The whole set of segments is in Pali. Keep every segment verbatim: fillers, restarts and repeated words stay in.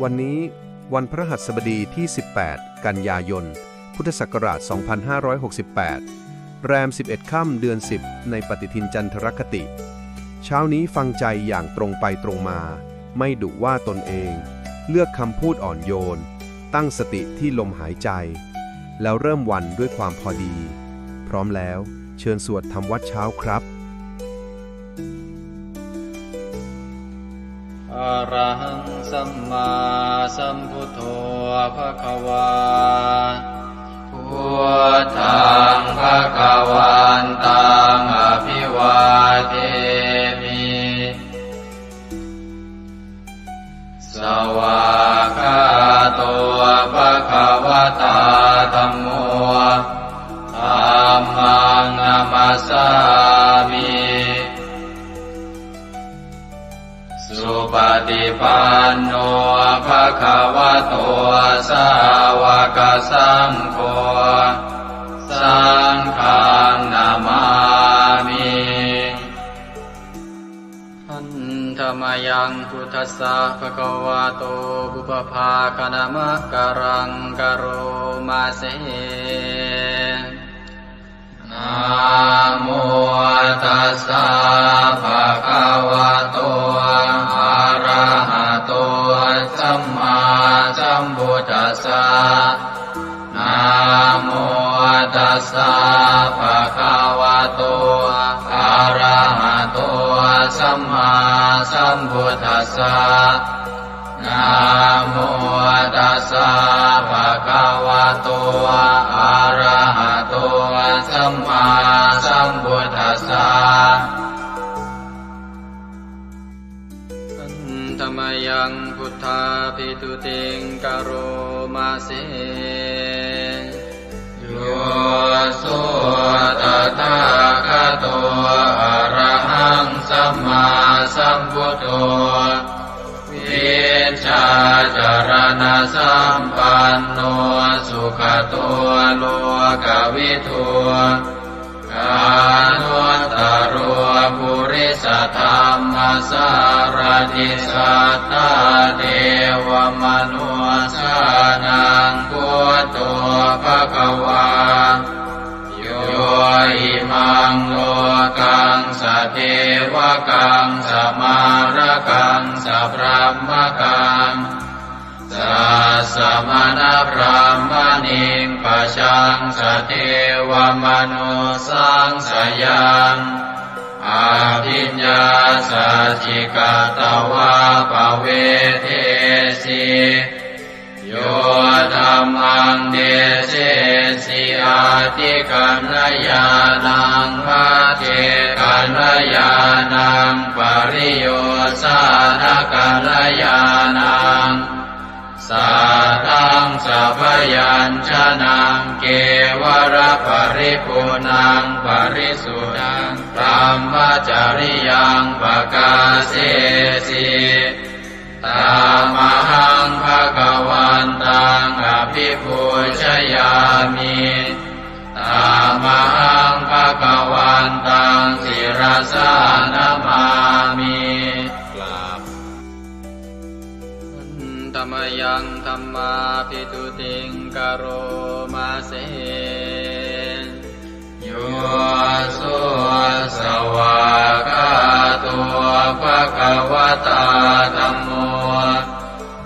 วันนี้วันพฤหัสบดีที่ สิบแปด กันยายน พุทธศักราช สองพันห้าร้อยหกสิบแปด แรม สิบเอ็ด ค่ำ เดือน สิบ ในปฏิทินจันทรคติ เช้านี้ฟังใจอย่างตรงไปตรงมา ไม่ดุว่าตนเอง เลือกคำพูดอ่อนโยน ตั้งสติที่ลมหายใจ แล้วเริ่มวันด้วยความพอดี พร้อมแล้ว เชิญสวดทำวัตรเช้าครับ Arahaṃ sammāsambuddho bhagavā. Buddhaṃ bhagavantaṃ abhivādemi. Svākkhāto bhagavatā dhammo. Dhammaṃ namassāmi. Supaṭipanno bhagavato sāvakasaṅgho. Saṅghaṃ namāmi. Handa mayaṃ buddhassa bhagavato pubbabhāganamakāraṃ karoma se. Namo tassa bhagavato arahato sammāsambuddhassa. Namo tassa bhagavato arahato sammāsambuddhassa. Namo tassa bhagavato arahato sammāsambuddhassa. Handa mayaṃ buddhābhistutiṃ karoma se. Yo so tathāgato arahaṃ sammāsambuddho, vijjācaraṇasampanno sugato lokavidū, anuttaro purisadammasārathi satthā devamanussānaṃ buddho bhagavā. Yo imaṃ lokaṃ sadevakaṃ samārakaṃ sabrahmakaṃ sassamaṇabrāhmaṇiṃ pajaṃ sadevamanussānaṃ sayaṃ abhiññāsacchikatvā pavedesi. Yo dhammaṃ desesi atthikaṇhāyānaṃ pacchekaṇhāyānaṃ pariyosānakaṇhāyānaṃ sātthaṃ sabyañjanaṃ kevalaparipuṇṇaṃ parisuddhaṃ brahmacariyaṃ pakāsesi. Tamahaṃ bhagavantaṃ abhipūjayāmi. Tamahaṃ bhagavantaṃ sirasā namāmi. กราบ Handa mayaṃ dhammābhistutiṃ karoma se. Yo so svākkhāto bhagavatā dhammo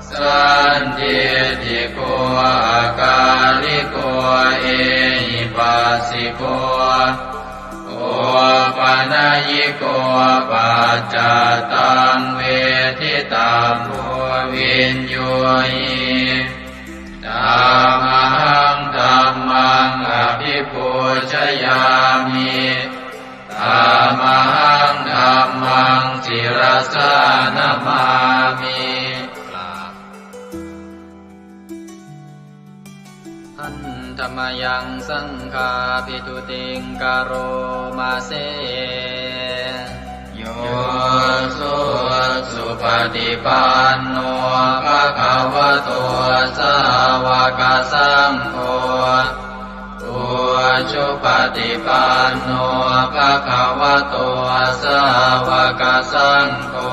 sandiṭṭhiko akāliko ehipassiko opanayiko paccattaṃ veditabbo viññūhi. Tamahaṃ dhammaṃ abhipūjayāmi. Tamahaṃ dhammaṃ sirasā namāmi. กราบ Handa mayaṃ saṅghābhistutiṃ karoma se. Yo so supaṭipanno bhagavato sāvakasaṅgho, ujupaṭipanno bhagavato sāvakasaṅgho,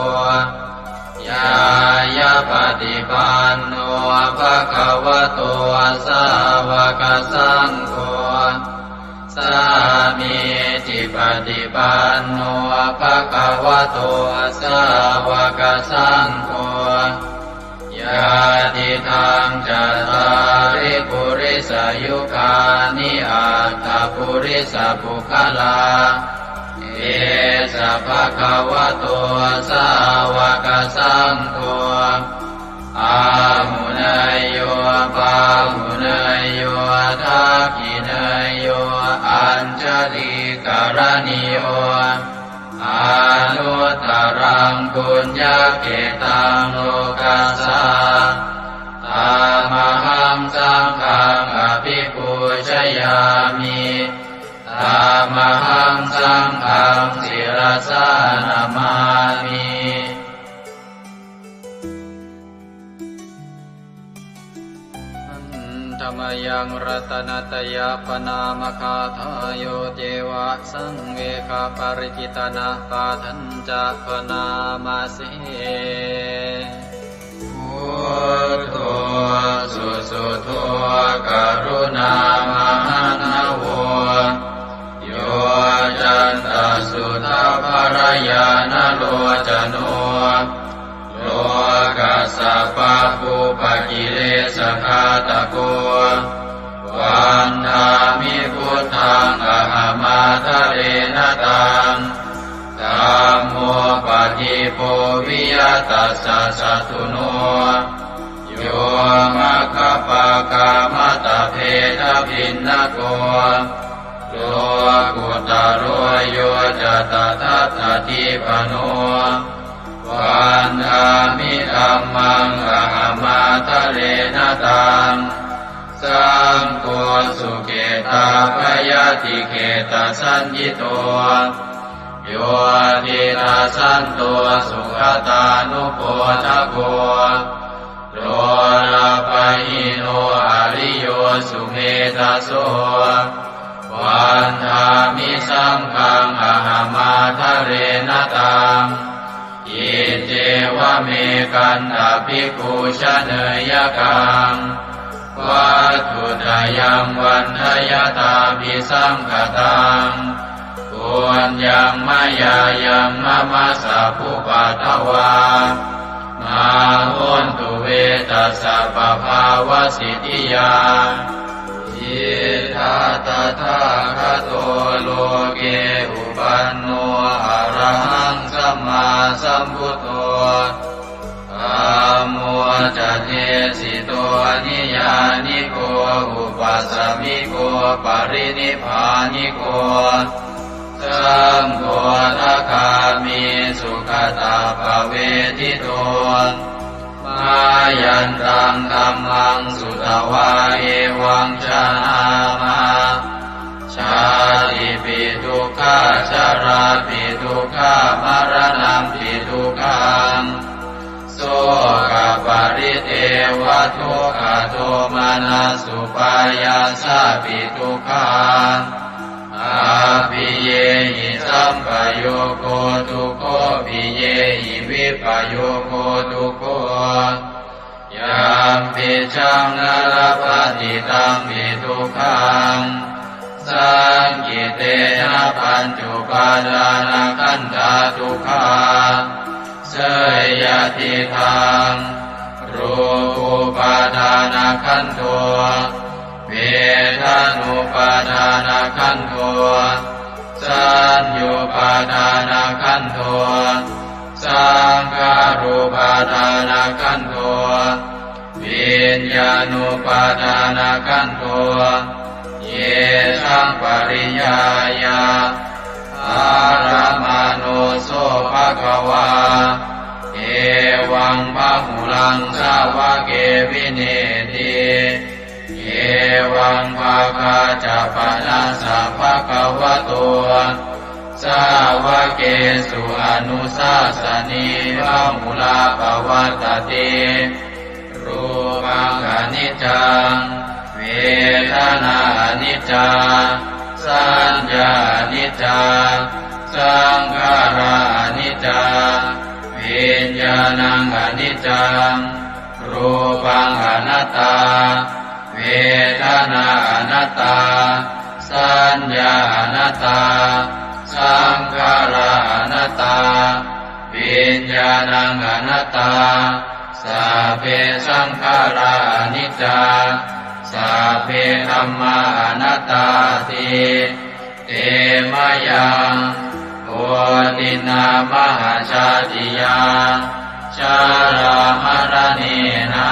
ñāyapaṭipanno bhagavato sāvakasaṅgho, sāmīcipaṭipanno bhagavato sāvakasaṅgho, yadidaṃ cattāri purisayugāni aṭṭha purisapuggalā, esa bhagavato sāvakasaṅgho, āhuneyyo pāhuneyyo dakkhiṇeyyo añjalikaraṇīyo, anuttaraṃ puññakkhettaṃ lokassā. Tamahaṃ saṅghaṃ abhipūjayāmi. Tamahaṃ saṅghaṃ sirasā namāmi. Handa mayaṃ ratanattayappaṇāmagāthāyo ceva saṃvegaparikittanapāṭhañca bhaṇāma se. Buddho susuddho karuṇāmahaṇṇavo, yoccantasuddhaparañāṇalocano, lokassa pāpūpakilesaghātako, vandāmi buddhaṃ ahaṃ ādarena taṃ. Dhammo padīpo viya tassa satthuno, yo maggapākamatabbhedabhinnako, lokuttaro yo ca tadatthadīpano, vandāmi dhammaṃ ahaṃ ādarena taṃ. Saṅgho sukhetappayatikhetasaññito, yo tiṇṇassanto sugatānupodako, lolapahīno ariyo sumedhaso, vandāmi saṅghaṃ ahaṃ ādarena taṃ. Iccevamekantabhikkhū janeyyakaṃ, vatthuttayaṃ vandayattābhisaṅkhataṃ, puññaṃ mayā yaṃ mama sabbupaddavā, mā hontu ve tassa pabhāvasiddhiyā. Idha tathāgato loke uppanno arahaṃ sammāsambuddho, dhammo ca desito niyyāniko upasamiko parinibbāniko, saṅgho sakāmi sugatappavedito, mayantaṃ dhammaṃ sutvā evaṃ janāma, jātipi dukkhā jarāpi dukkhā maraṇampi dukkhaṃ, sokaparidevadukkhadomanassupāyāsāpi dukkhaṃ, appiyehi sampayogo dukkho piyehi vippayogo dukkho, yampicchaṃ na labhati tampi dukkhaṃ, saṅkhittena pañcupādānakkhandhā dukkhā. Seyyathīdaṃ, rūpupādānakkhandho, vedanupādānakkhandho, saññupādānakkhandho, saṅkhārupādānakkhandho, viññāṇupādānakkhandho, yesaṃ pariññāya dharamāno so bhagavā, evaṃ bahulaṃ sāvake vineeti, evaṃ bhāgā ca panassa bhagavato sāvakesu anusāsanī bahulā pavattati. Rūpaṃ aniccaṃ, vedanā aniccā, saññā aniccā, Saṅkhārā aniccā, viññāṇaṃ aniccaṃ, rūpaṃ anattā, vedanā anattā, saññā anattā, saṅkhārā anattā, viññāṇaṃ anattā. Sabbe saṅkhārā aniccā, sabbe dhammā anattāti. Te mayaṃ otiṇṇā mahajātiyā, jarāmaraṇena,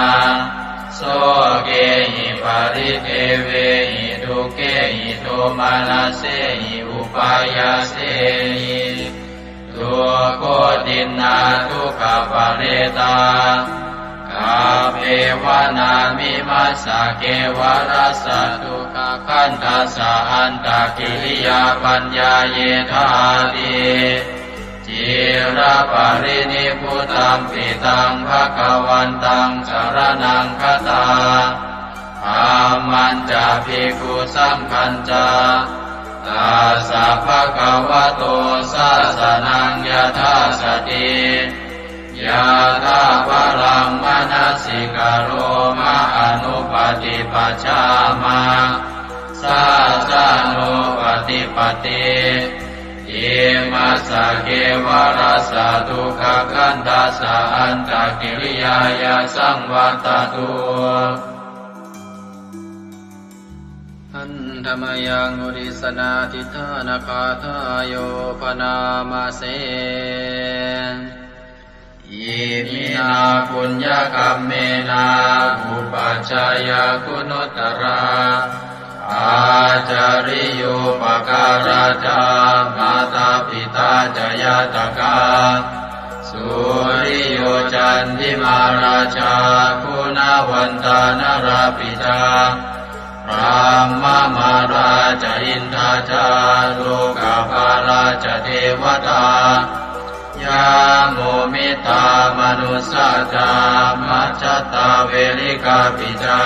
sokehi paridevehi, dukkhehi domanassehi upāyāsehi. Dukkhotiṇṇā dukkhaparetā, kappeva nāmimassa kevalassa dukkhakhandhassa antakiriyā paññāyethāti. Ciraparinibbutampi taṃ bhagavantaṃ saraṇaṃ gatā, dhammañca bhikkhusaṅghañca, tassa bhagavato sāsanaṃ yathā sati, yathābalaṃ manasikaroma anuppaṭipajjhāma, sāsanūpaṭipatti. Imassa kevalassa dukkhakhandhassa antakiriyāya saṃvattatu. Handa mayaṃ uddissanādhiṭṭhānagāthāyo bhaṇāma se. Iminā puññakammena upajjhāyā guṇuttarā, ācariyūpakārā ca mātā pitā ca ñātakā, suriyo candimā rājā guṇavantā narāpi ca, brahmamārā ca indā ca lokapālā ca devatā, yamo mittā manussā ca majjhattā verikāpi ca,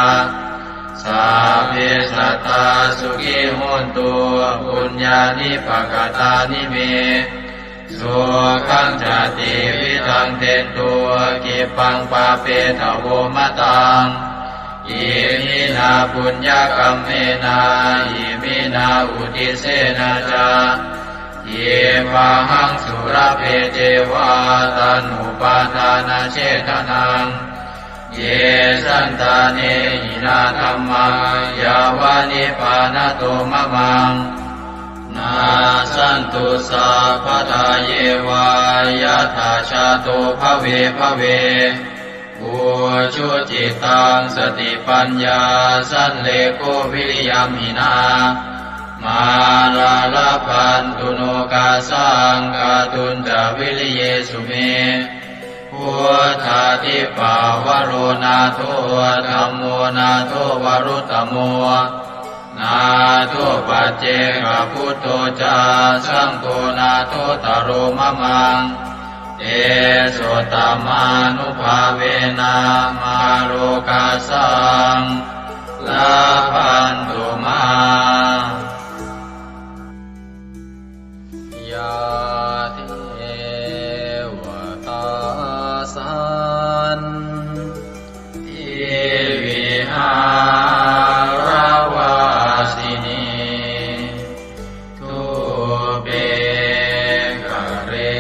sabbe sattā sukhī hontu puññāni pakatāni me. Sukhañca tividhaṃ dentu khippaṃ pāpetha vo mataṃ. Iminā puññakammena iminā uddissena ca khippāhaṃ sulabhe ceva taṇhupādānachedanaṃ. Ye santāne hinā dhammā yāva nibbānato mamaṃ, nassantu sabbadā yeva yattha jāto bhave bhave. Ujucittaṃ satipaññā sallekho viriyamhinā, mārā labhantu nokāsaṃ kātuñca viriyesu me. Buddhādhipavaro nātho, dhammo nātho varuttamo, nātho paccekabuddho ca, saṅgho nāthottaro mamaṃ. Tesottamānubhāvena mārokāsaṃ labhantu mā. Yā devatā santi vihāravāsinī, thūpe ghare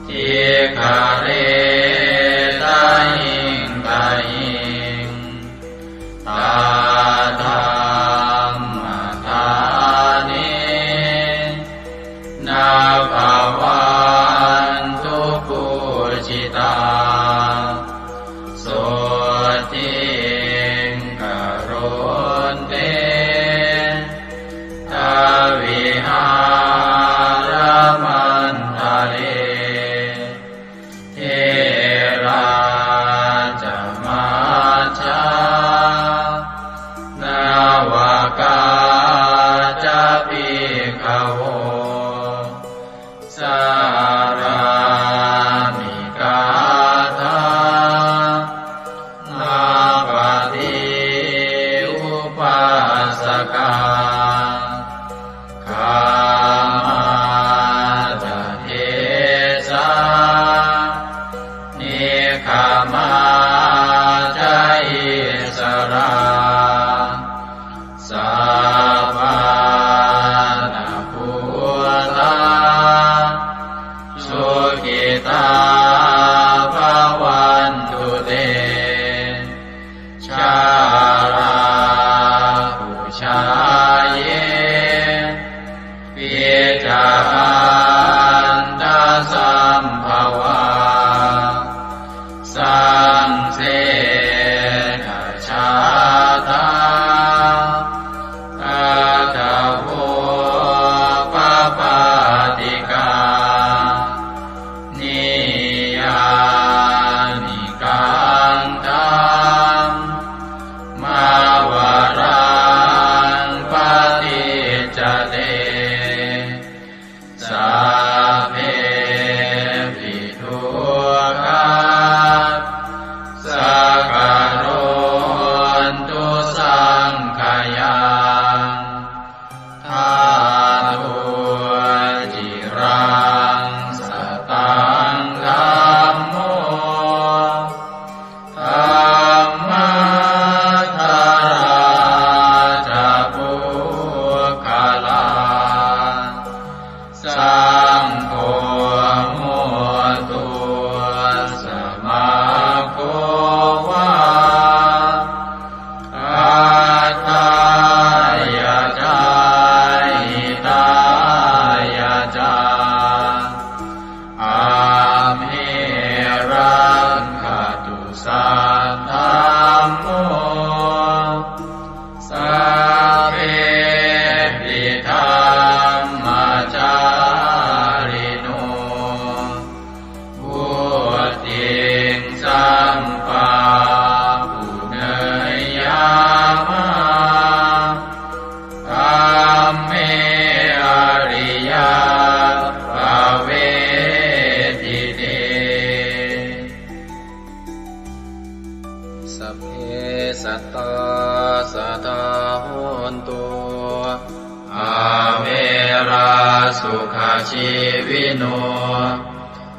bodhighare tahiṃ tahiṃ, tā dhammadānena bhavantu pūjitā. Sotthiṃ karontedha vihāramaṇḍale. Therā ca majjhā navakā ca bhikkhavo, sārāmikā dhammapaṭi upāsakā. Sukhajīvino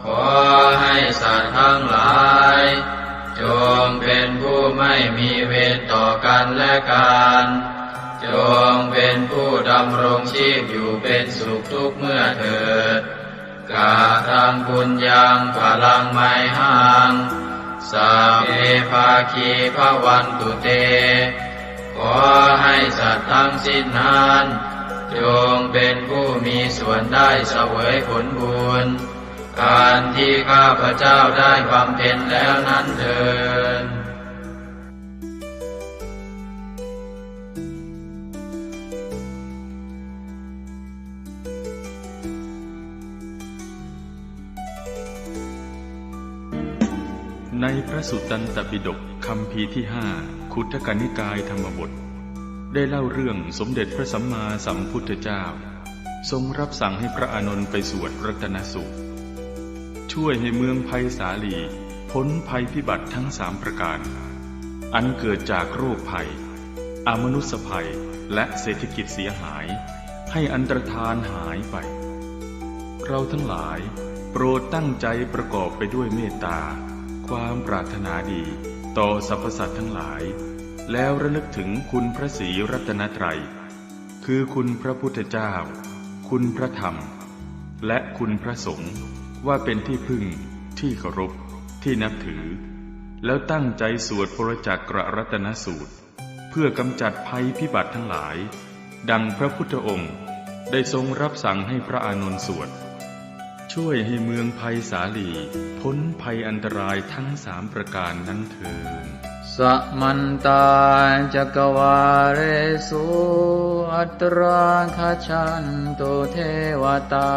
ขอให้สัตว์ทั้งหลาย จงเป็นผู้ไม่มีเวรต่อกันและกัน จงเป็นผู้ดำรงชีพอยู่เป็นสุขทุกเมื่อเถิด Kataṃ puññaṃ phalaṃ mayhaṃ, sabbe bhāgī bhavantu te. ขอให้สัตว์ทั้งสิ้นนั้น จงเป็นผู้มีส่วนได้เสวยผลบุญ อันที่ข้าพเจ้าได้บำเพ็ญแล้วนั้นเทอญ ในพระสุตตันตปิฎกคัมภีร์ที่ห้า ขุททกนิกายธรรมบท ได้เล่าเรื่องสมเด็จพระสัมมาสัมพุทธเจ้า ทรงรับสั่งให้พระอานนท์ไปสวดรัตนสูตร ช่วยให้เมืองไพศาลีพ้นภัยพิบัติทั้งสามประการ อันเกิดจากโรคภัย อมนุสภัย และเศรษฐกิจเสียหาย ให้อันตรธานหายไป เราทั้งหลายโปรดตั้งใจประกอบไปด้วยเมตตา ความปรารถนาดีต่อสรรพสัตว์ทั้งหลาย แล้วระลึกถึงคุณพระศรีรัตนตรัย คือคุณพระพุทธเจ้า คุณพระธรรม และคุณพระสงฆ์ ว่าเป็นที่พึ่ง ที่เคารพ ที่นับถือ แล้วตั้งใจสวดปรจักกรัตนสูตร เพื่อกำจัดภัยพิบัติทั้งหลาย ดังพระพุทธองค์ได้ทรงรับสั่งให้พระอานนท์สวด ช่วยให้เมืองไพศาลีพ้นภัยอันตรายทั้งสามประการนั้นเทอญ Samantā cakkavāḷesu atrāgacchantu devatā.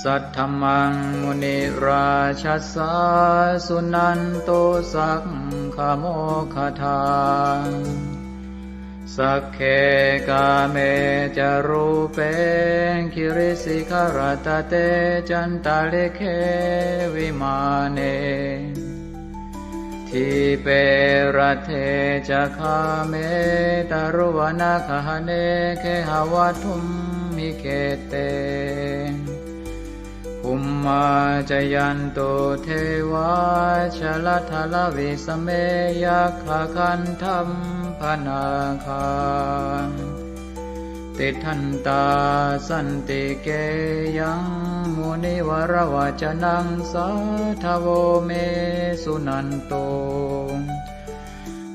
Saddhammaṃ munirājassa suṇantu saggamokkhadaṃ. Sagge kāme ca rūpe girisikharataṭe cantalikkhe vimāne, dīpe raṭṭhe ca gāme taruvanagahane gehavatthumhi khette, bhummā cāyantu devā jalathalavisame yakkhagandhabbanāgā, tiṭṭhantā santike yaṃ munivaravacanaṃ sādhavo me suṇantu.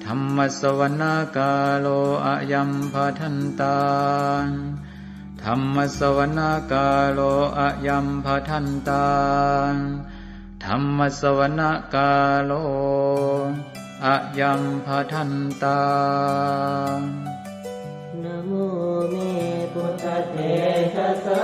Dhammassavanakālo ayambhadantā. Dhammassavanakālo ayambhadantā. Dhammassavanakālo ayambhadantā. Namo me buddhatejasā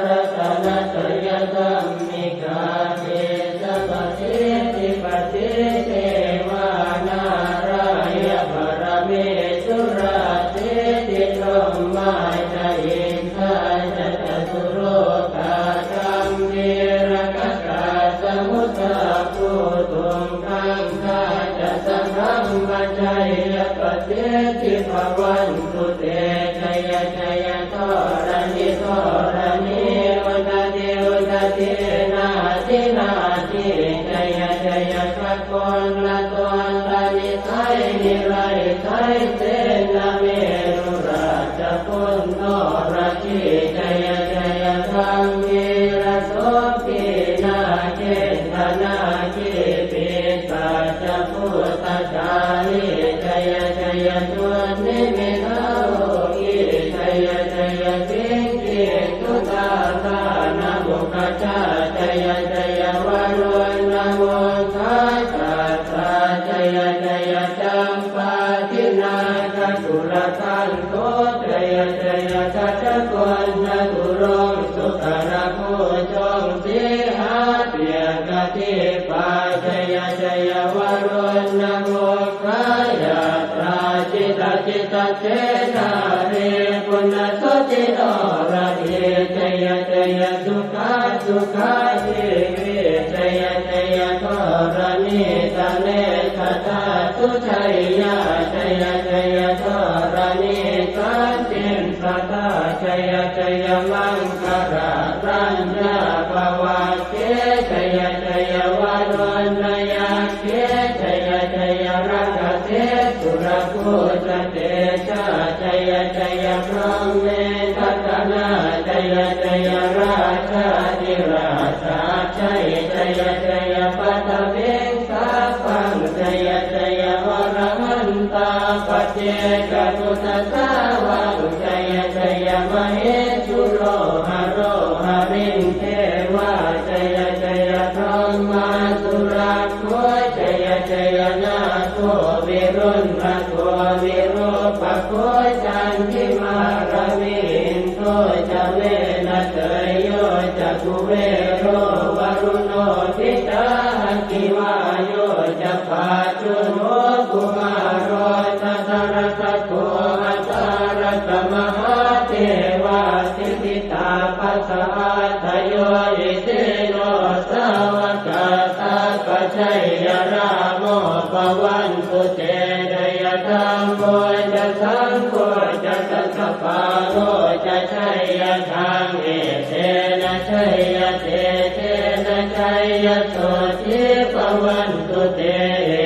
ratanattayadhammikā tejapasiddhi pasīdevā nārāyaparamesurā siddhibrahmā ca indā ca catulokā gambhīrakkhakā samuddā bhūtuṃ gaṅgā ca sabrahmajayapasiddhi bhavantu te. Jaya jaya dharaṇi dharaṇī udadhi udadhī nadi nadī. Jaya jaya gagonlatonlanisai niraisai senamerurājaguṇḍho radhī. Jaya jaya gambhīrasombhī nāgendanāgī pisācabhūtakālī. Jaya jaya dunnimittarogī. Jaya jaya siṅgī sudādānamukhajā. Jaya jaya varuṇṇamukhasātrā. Jaya jaya campādināgakulagantho. Jaya jaya gajagonnaturaṅga sukarabhujaṅga sīhabyagghadīpā. Jaya jaya varuṇṇamukhayātrā jita jita cedārī puna suddhi noradī. Jaya jaya sukhā sukhā jīvī. Jaya jaya dharaṇītale sadā sujayyā. Jaya jaya dharaṇī santin sadā. Jaya jaya maṅkarāraññā bhavagge jaya jaya varuṇṇayakkhe jaya jaya rakkhase surabhūjatejā jaya jaya brahmendagaṇā jaya jaya rājādhirājasājjai jaya jaya paṭhaviṃ sabbaṃ jaya jaya arahantā paccekabuddhasāvaṃ jaya jaya mahesuro haro harindevā jaya jaya brahmā surakkho jaya jaya nāgo viruḷhako virūpakkho candimā ravi indo ca venateyyo ca kuvero varuṇopi ca aggi vāyo ca pājuṇho kumāro dhataraṭṭhako aṭṭhārasa mahādevā siddhitāpasaādayo isino sāvakā sabbā jaya rāmo bhavantu te jaya dhammo ca saṅgho ca dasapālo ca jaya dhamme etena jaya tejena jaya sotthī bhavantu te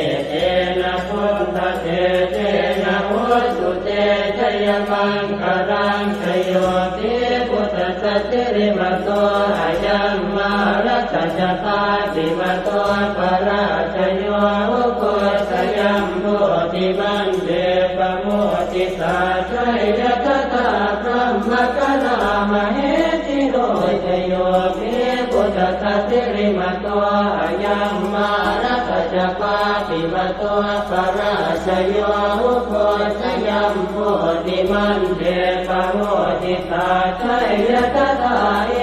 etena buddhatejena hotu te jayamaṅgalaṃ jayo hi buddhassa sirīmato ayaṃ mārassa ca pāpimato parājayo ugghosayuṃ bodhimaṇḍe pamoditā jaya tadā brahmagaṇā mahesino jayo hi buddhassa sirīmato ayaṃ mārassa ca pāpimato parājayo ugghosayuṃ bodhimaṇḍe pamoditā jaya tadā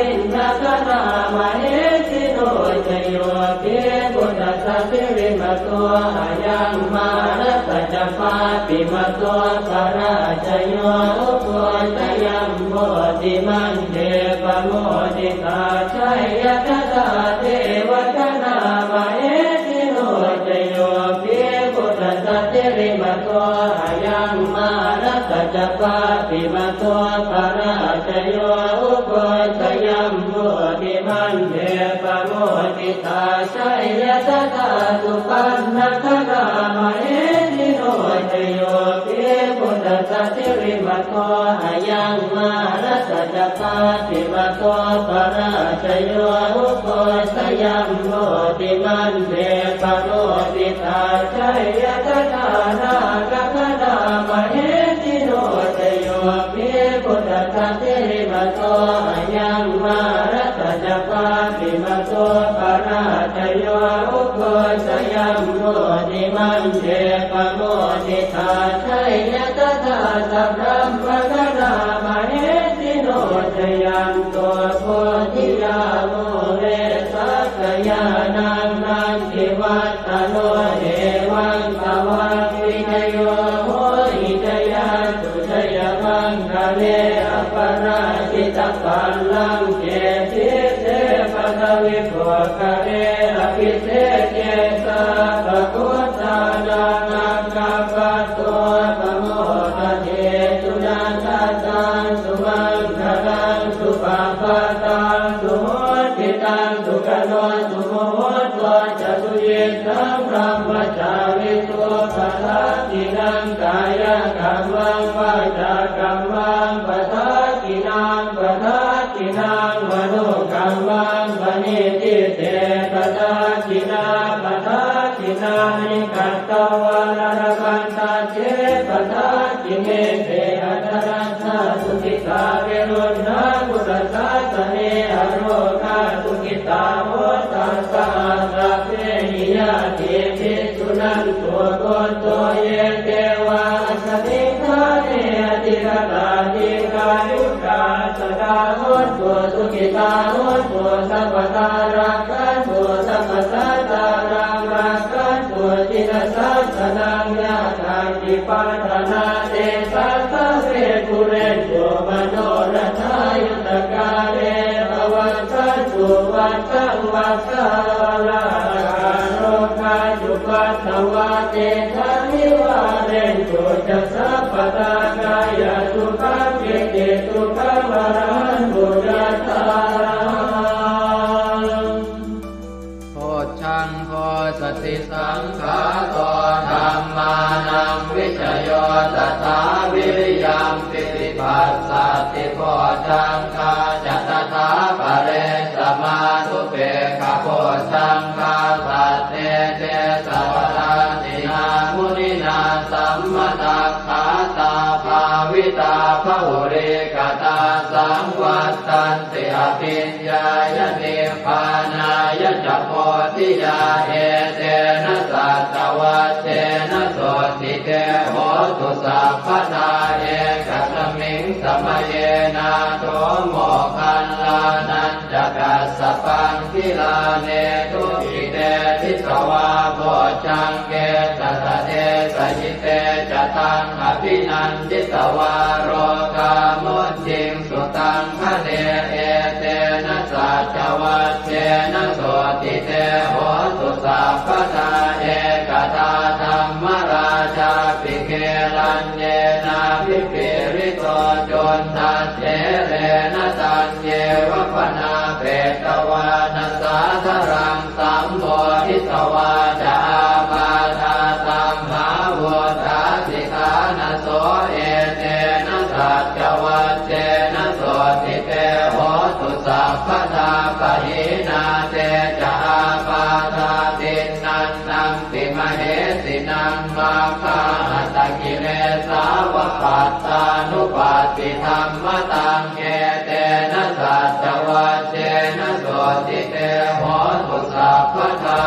indagaṇā mahesino jayo hi buddhassa sirīmato ayaṃ mārassa ca pāpimato parājayo ugghosayuṃ bodhimaṇḍe pamoditā jaya tadā devagaṇā mahesino jayo hi buddhassa sirīmato ayaṃ mārassa ca pāpimato parājayo ugghosayuṃ bodhimaṇḍe pamoditā jaya tadā supaṇṇagaṇā mahesino jayo hi buddhassa sirīmato ayaṃ mārassa ca pāpimato parājayo ugghosayuṃ bodhimaṇḍe pamoditā jaya tadā nāgagaṇā mahesino jayo hi buddhassa sirīmato ayaṃ mārassa ca pāpimato parājayo ugghosayuṃ bodhimaṇḍe pamoditā jaya tadā sabrahmagaṇā mahesino jayanto bodhiyā mūle sakyānaṃ nandivaḍ ḍhano evaṃ tvaṃ vijayo hohi jayassu jayamaṅgale aparājitapallaṅke sīse paṭhavipokkhare abhiseke sabbabuddhānaṃ aggappatto pamodati. Sunakkhattaṃ sumaṅgalaṃ supabhātaṃ suhuṭṭhitaṃ sukhaṇo sumuhutto ca suyiṭṭhaṃ brahmacārisu padakkhiṇaṃ kāyakammaṃ vācākammaṃ padakkhiṇaṃ padakkhiṇaṃ manokammaṃ paṇidhī te padakkhiṇā padakkhiṇāni katvāna labhantatthe padakkhiṇe. Te atthaladdhā sukhitā viruḷhā buddhasāsane arogā sukhitā hotha saha sabbehi ñātibhi. Suṇantu bhonto ye devā asmiṃ ṭhāne adhigatā dīghāyukā sadā hontu sukhitā hontu sabbadā rakkhantu sabbasattānaṃ rakkhantu jinasāsanaṃ. Yā kāci patthanā tesaṃ sabbe pūrentu manorathā yuttakāle pavassantu vassaṃ vassāvalāhakā. Rogā cupaddavā tesaṃ nivārentu ca sabbadā. Kāyasukhaṃ cittisukhaṃ arahantu Bojjhaṅgo satisaṅkhāto dhammānaṃ vicayo tathā viriyampīti passaddhi bojjhaṅgā ca tathāpare samādhupekkhabojjhaṅgā sattete sabbadassinā muninā sammadakkhātā bhāvitā bahulīkatā saṃvattanti abhiññāya nibbānāya ca bodhiyā etena saccavajjena sotthi te hotu sabbadā. Ekasmiṃ samaye nātho moggallānañca kassapaṃ gilāne dukkhite disvā bojjhaṅge satta desayi te ca taṃ abhinanditvā rogā mucciṃsu taṃ khaṇe etena saccavajjena sotthi te hotu sabbadā. Ekadā dhammarājāpi gelaññenābhipīḷito cundattherena taññeva bhaṇāpetvāna sādaraṃ sammoditvā ca ābādhā tamhā vuṭṭhāsi ṭhānaso etena saccavajjena sotthi te hotu sabbadā. Pahīnā te ca ābādhā tiṇṇannampi mahesinaṃ maggāhatakilesāva pattānuppattidhammataṃ etena saccavajjena sotthi te hotu sabbadā.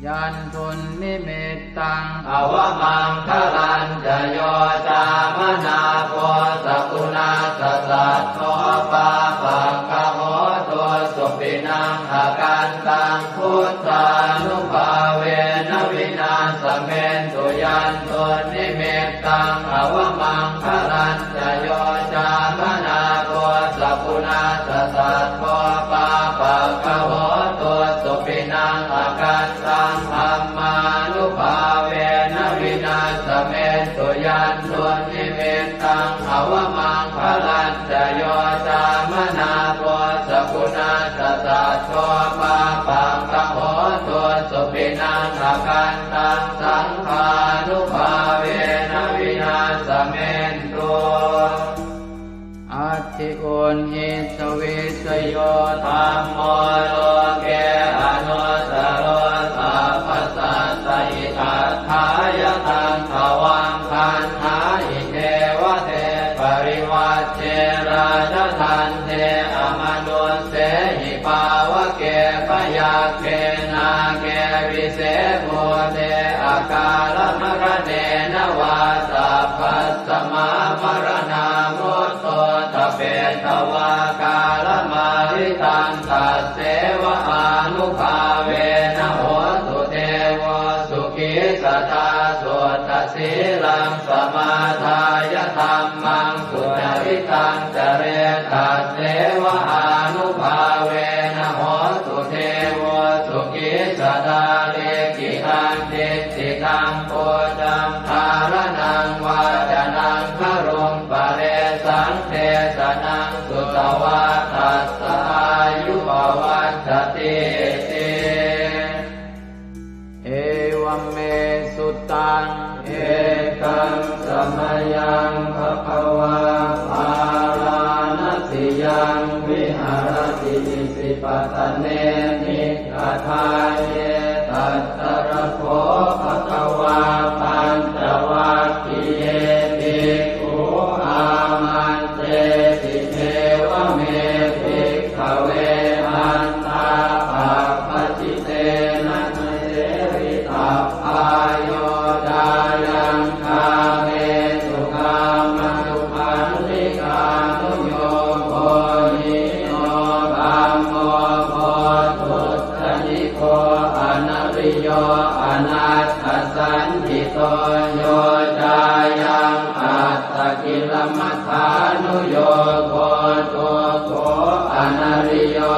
Yandunnimittaṃ avamaṅgalañca yo cāmanāpo sakuṇassa saddo pāpaggaho dussupinaṃ akantaṃ buddhānubhāvena vināsamentu. Yandunnimittaṃ avamaṅgalañca yo cāmanāpo sakuṇassa saddo pāpaggaho dussupinaṃ akantaṃ dhammānubhāvena vināsamentu. Yandunnimittaṃ avamaṅgalañca yo cāmanāpo sakuṇassa saddo pāpaggaho dussupinaṃ akantaṃ saṅghānubhāvena vināsamentu. Atthi uṇhissa vijayo dhammo loke anuttaro sabbasattahitatthāya taṃ tvaṃ gaṇhāhi devate. Parivajje rājadaṇḍe amanussehi pāvake byagghe nāge vise bhūte akālamaraṇena vā sabbasmā maraṇā mutto ṭhapetvā kālamāritaṃ tasseva ānubhāvena hotu devo sukhī sadā. Suddhasīlaṃ samādāya dhammaṃ sucaritaṃ care tasseva ānubhāvena hotu devo sukhī sadā. Likkhitaṃ cintitaṃ pūjaṃ dhāraṇaṃ vācanaṃ garuṃ paresaṃ desanaṃ sutvā tassa āyu pavaḍḍhatīti. Evaṃ me sutaṃ. Ekaṃ samayaṃ bhagavā bārāṇasiyaṃ viharati isipatane migadāye. Tatra kho bhagavā pañcavaggiye bhikkhū āmantesi: Evaṃ me bhikkhave antā pabbajitena na sevitabbā. Yo cāyaṃ kāmesu kāmasukhallikānuyogo hīno gammo pothujjaniko anariyo anatthasañhito. Yo cāyaṃ attakilamathānuyogo dukkho anariyo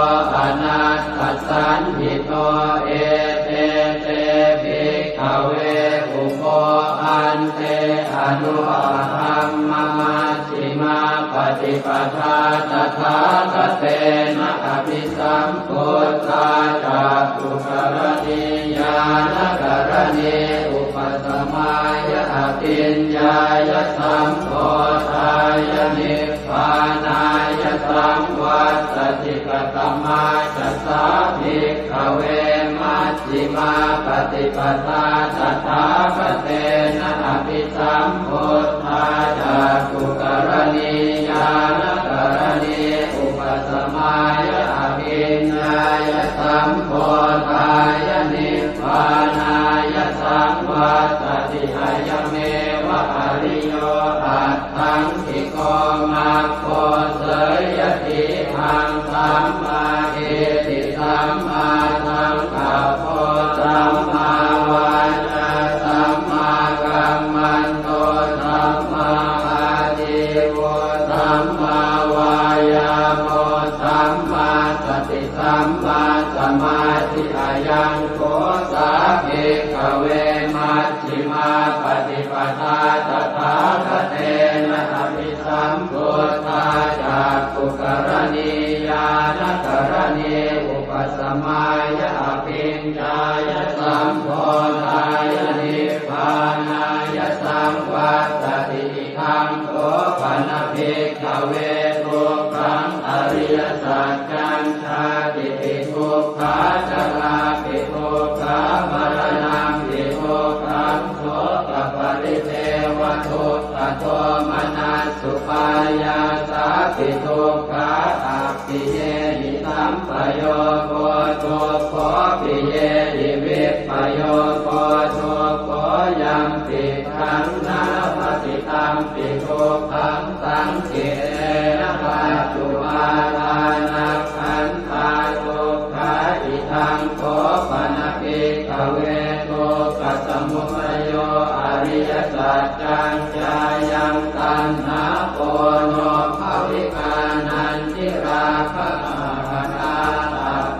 paṭipadā tathāgatena abhisambuddhā cakkhukaraṇī ñāṇakaraṇī upasamāya abhiññāya sambodhāya nibbānāya saṃvattati. Katamā ca sā bhikkhave maj jhimā paṭipadā tathāgatena abhisambuddhā cakkhukaraṇī ñāṇakaraṇī upasamāya abhiññāya sambodhāya nibbānāya saṃvattati. Ayameva ariyo aṭṭhaṅgiko maggo. Seyyathīdaṃ: sammādiṭṭhi sammāsaṅkappo sammāvācā sammākammanto sammāājīvo sammāvāyāmo sammāsati sammāsamādhi. Ayaṃ kho sā bhikkhave majjhimā paṭipadā tathāgatena abhi sambuddhā cakkhukaraṇī ñāṇakaraṇī upasamāya abhiññāya sambodhāya nibbānāya saṃvattati. Idaṃ kho pana bhikkhave dukkhaṃ ariyasaccaṃ. Jātipi dukkhā jarāpi dukkhā maraṇampi dukkhaṃ sokaparidevadukkhadomanassupāyāsāpi dukkhā appiyehi sampayogo dukkho piyehi vippayogo dukkho yampicchaṃ na labhati tampi dukkhaṃ saṅkhittena paccu pādānakkhandhā dukkhā. Idaṃ kho pana bhikkhave dukkhasamudayo ariyasaccaṃ. Yāyaṃ taṇhā ponobbhavikā nandirāgasahagatā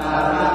tatra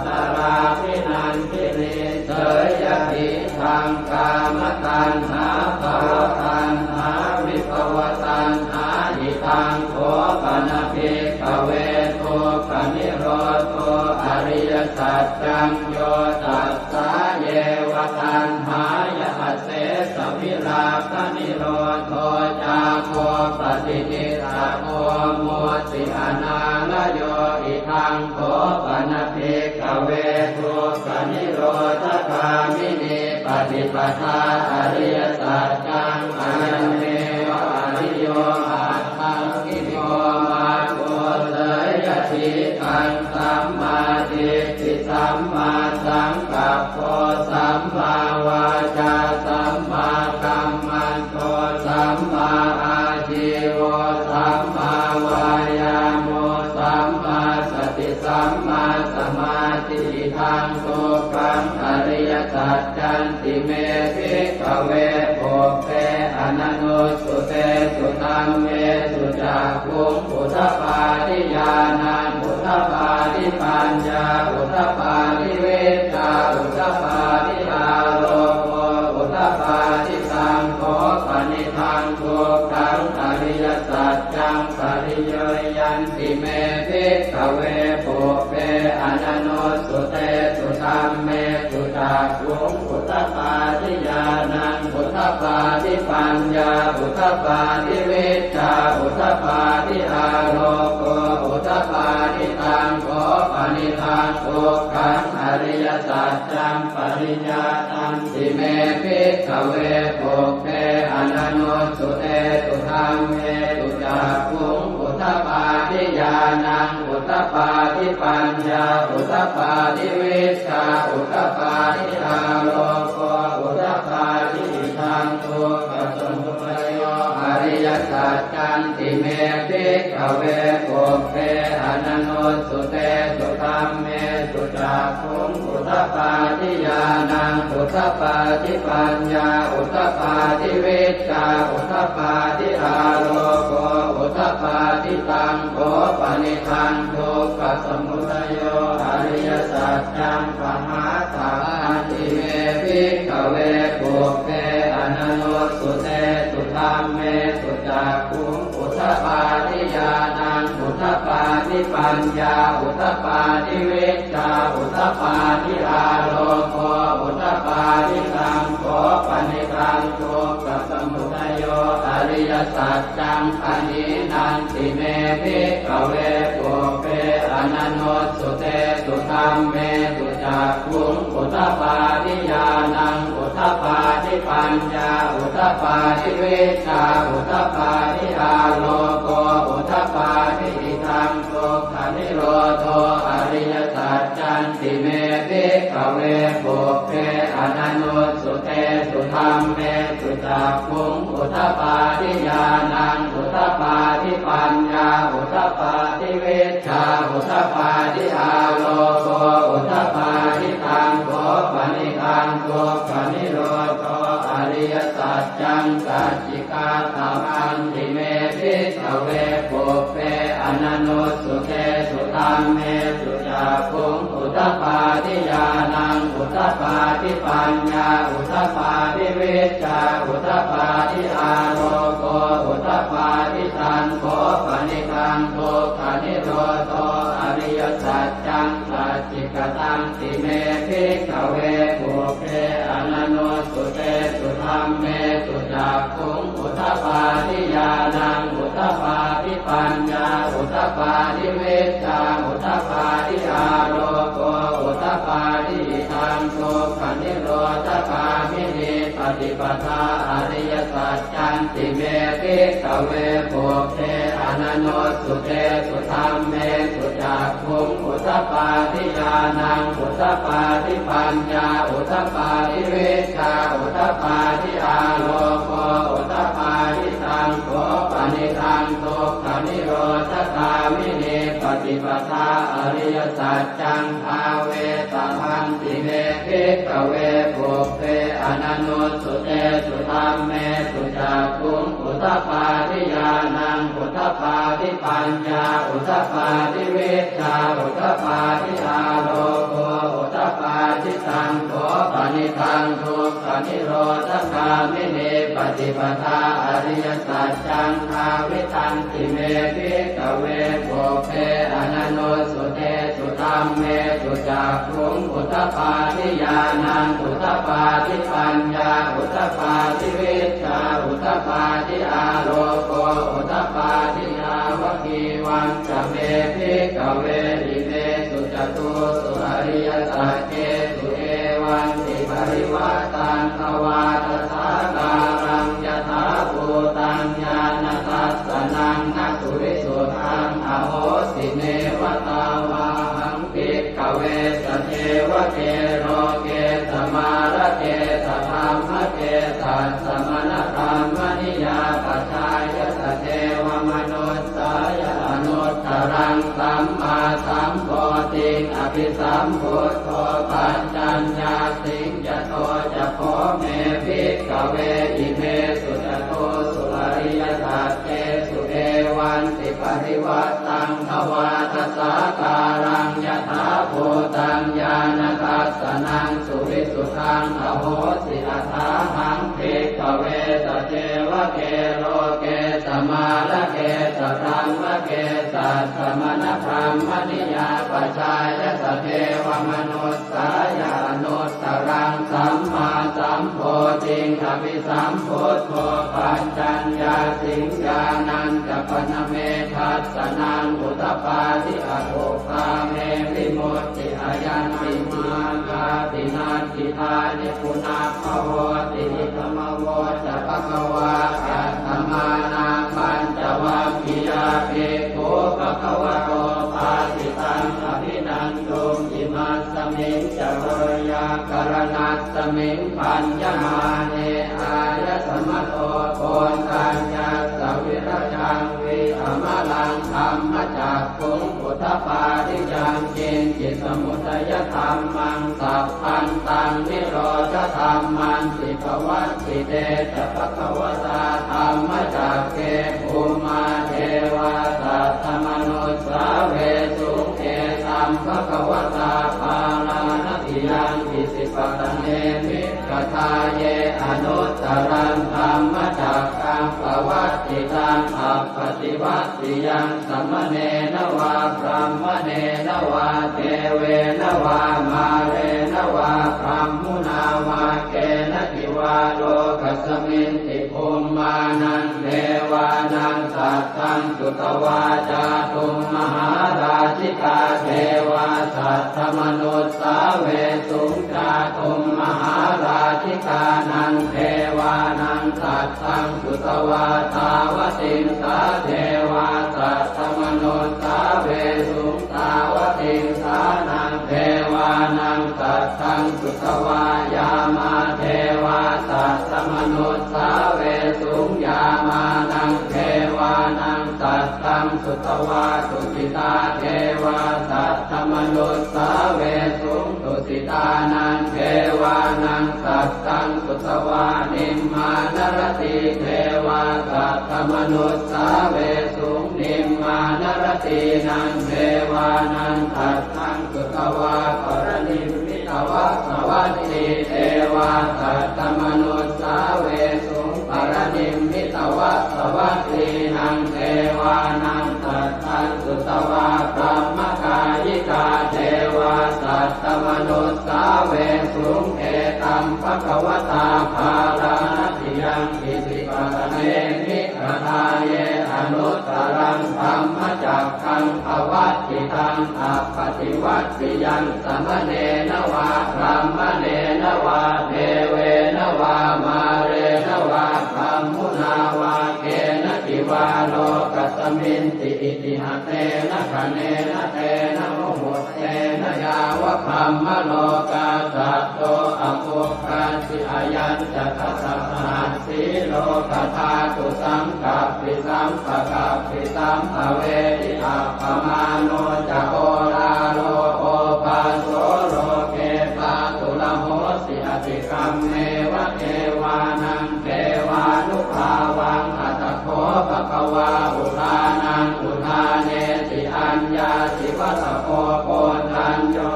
tatrābhinandinī seyyathī daṃ kāmataṇhā bhavataṇhā vibhavataṇhā. Idaṃ kho pana bhikkhave dukkhanirodho ariyasaccaṃ. Yo tassāyeva taṇhāya asesavirāganirodho cāgo paṭinissaggo mutti anālayo. Idaṃ kho pana bhikkhave dukkhanirodhagāminī paṭipadā ariyasaccaṃ. Ayameva ariyo aṭṭhaṅgiko maggo. Seyyathīdaṃ: sammādiṭṭhi sammāsaṅkappo sammāvācā sammākammanto sammāājīvo sammāvāyāmo sammāsati sammāsamādhi. Idaṃ dukkhaṃ ariyasaccanti me bhikkhave pubbe ananussutesu dhammesu cakkhuṃ udapādi ñāṇaṃ udapādi paññā udapādi vijjā udapādi āloko udapādi. Taṃ kho panidaṃ dukkhaṃ ariyasaccaṃ pariññeyyanti me bhikkhave pubbe ananussutesu dhammesu cakkhuṃ udapādi ñāṇaṃ udapādi paññā udapādi vijjā udapādi āloko udapādi. Taṃ kho panidaṃ dukkhaṃ ariyasaccaṃ pariññātanti me bhikkhave pubbe ananussutesu dhammesu cakkhuṃ udapādi ñāṇaṃ udapādi paññā udapādi vijjā udapādi āloko udapādi. Idaṃ dukkhasamudayo ariyasaccanti me bhikkhave pubbe ananussutesu dhammesu cakkhuṃ udapādi ñāṇaṃ udapādi paññā udapādi vijjā udapādi āloko udapādi. Taṃ kho panidaṃ dukkhasamudayo ariyasaccaṃ pahātabbanti me bhikkhave pubbe ananussutesu dhammesu cakkhuṃ udapādi ñāṇaṃ udapādi paññā udapādi vijjā udapādi āloko udapādi taṃ kho panidaṃ dukkhasamudayo ariyasaccaṃ pahīnanti me bhikkhave pubbe ananussutesu dhammesu cakkhuṃ udapādi ñāṇaṃ udapādi paññā udapādi vijjā udapādi āloko udapādi idaṃ dukkhanirodho ariyasaccanti me bhikkhave pubbe ananussutesu dhammesu cakkhuṃ udapādi ñāṇaṃ udapādi paññā udapādi vijjā udapādi āloko udapādi taṃ kho panidaṃ dukkhanirodho ariyasaccaṃ sacchikātamanti me bhikkhave pubbe ananussutesu dhammesu cakkhuṃ udapādi ñāṇaṃ udapādi paññā udapādi vijjā udapādi āloko udapādi taṃ kho panidaṃ dukkhanirodho ariyasaccaṃ sacchikatanti me bhikkhave pubbe ananussutesu dhammesu cakkhuṃ udapādi ñāṇaṃ udapādi paññā udapādi vijjā udapādi āloko udapādi idaṃ dukkhanirodhagāminī paṭipadā ariyasaccanti me bhikkhave pubbe ananussutesu dhammesu cakkhuṃ udapādi ñāṇaṃ udapādi paññā udapādi vijjā udapādi āloko udapādi taṃ kho panidaṃ dukkhanirodhagāminī paṭipadā ariyasaccaṃ bhāvetabbanti me bhikkhave pubbe ananussutesu dhammesu cakkhuṃ udapādi ñāṇaṃ udapādi paññā udapādi vijjā udapādi āloko udapādi taṃ kho panidaṃ dukkhanirodhagāminī paṭipadā ariyasaccaṃ bhāvitanti me bhikkhave pubbe ananussutesu dhammesu cakkhuṃ udapādi ñāṇaṃ udapādi paññā udapādi vijjā udapādi āloko udapādi yāvakīvañca me bhikkhave imesu catūsu ariyasaccesu evantiparivaṭṭaṃ dvādasākāraṃ yathābhūtaṃ ñāṇadassanaṃ na suvisuddhaṃ ahosi neva tāvāhaṃ bhikkhave sadevake loke samārake sadhammake sassamaṇabrāhmaṇiyā pajāya sadevamanussāya anuttaraṃ sammāsambodhiṃ abhisambuddho paccaññāsiṃ. Yato ca kho me bhikkhave imesu catūsu ariyasaccesu evantiparivaṭṭaṃ dvādasākāraṃ yathābhūtaṃ ñāṇadassanaṃ suvisuddhaṃ ahosi athāhaṃ bhikkhave sadevake loke samārake sadhammake sassamaṇabrāhmaṇiyā pajāya sadevamanussāya anuttaraṃ sammāsambodhiṃ abhisambuddho paccaññāsiṃ. Ñāṇañca pana me dassanaṃ udapādi akuppā me vimutti ayaṃ nibbānāti natthi dāni punabbhavoti. Idamavoca bhagavā. Attamanā pañcavaggiyā bhikkhū bhagavato bhāsitaṃ abhinanduṃ. Imasmiñca veyyākaraṇasmiṃ bhaññamāne āyasmato koṇḍaññassa virajaṃ vītamalaṃ dhammacakkhuṃ udapādi yaṅkiñci samudayadhammaṃ sabbantaṃ nirodhadhammanti. Pavattite ca bhagavatā dhammacakke bhummā devā saddamanussāvesuṃ: Etaṃ bhagavatā Bārāṇasiyaṃ Isipatane Migadāye anuttaraṃ dhammacakkaṃ pavattitaṃ taṃ appaṭivattiyaṃ samaṇena vā brāhmaṇena vā devena vā mārena vā brahmunā vā kenaci vā lokasminti bhummānaṃ devānaṃ saddaṃ sutvā cātummahārājikā devā saddamanussāvesuṃ. Cātummahārājikānaṃ devānaṃ saddaṃ sutvā tāvatiṃsā devā saddamanussāvesuṃ. Tāvatiṃsānaṃ devānaṃ saddaṃ sutvā yāmā devā saddamanussāvesuṃ. Yāmānaṃ devānaṃ saddaṃ sutvā tusitā devā saddamanussāvesuṃ. Tusitānaṃ devānaṃ saddaṃ sutvā nimmānaratī devā saddamanussāvesuṃ. Nimmānaratīnaṃ devānaṃ saddaṃ sutvā paranimmitavasavatī devā saddamanussāvesuṃ. Paranimmitavasavattīnaṃ devānaṃ saddaṃ sutvā brahmakāyikā devā saddamanussāvesuṃ. Etaṃ bhagavatā bārāṇasiyaṃ isipatane migadāye anuttaraṃ dhammacakkaṃ pavattitaṃ appaṭivattiyaṃ samaṇena vā brāhmaṇena vā devena vā mārena vā brahmunā vā kenaci vā lokasminti. Itiha tena khaṇena tena muhuttena yāva brahmalokā saddo abbhuggacchi. Ayañca dasasahassī lokadhātu saṅkappi sampakappi sampavedhi. Appamāṇo ca oḷāro obhāso loke pāturahosi atikammeva devānaṃ devānubhāvaṃ. Atha kho bhagavā udānaṃ udānesi: Aññāsi vata bho Koṇḍañño,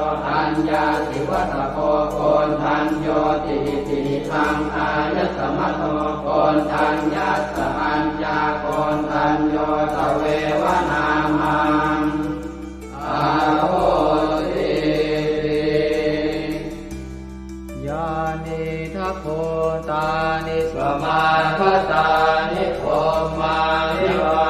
aññāsi vata bho Koṇḍaññoti. Itihidaṃ āyasmato Koṇḍaññassa aññākoṇḍañño tveva nāmaṃ ahosīti. Yānīdha bhūtāni samāgatāni bhummāni vā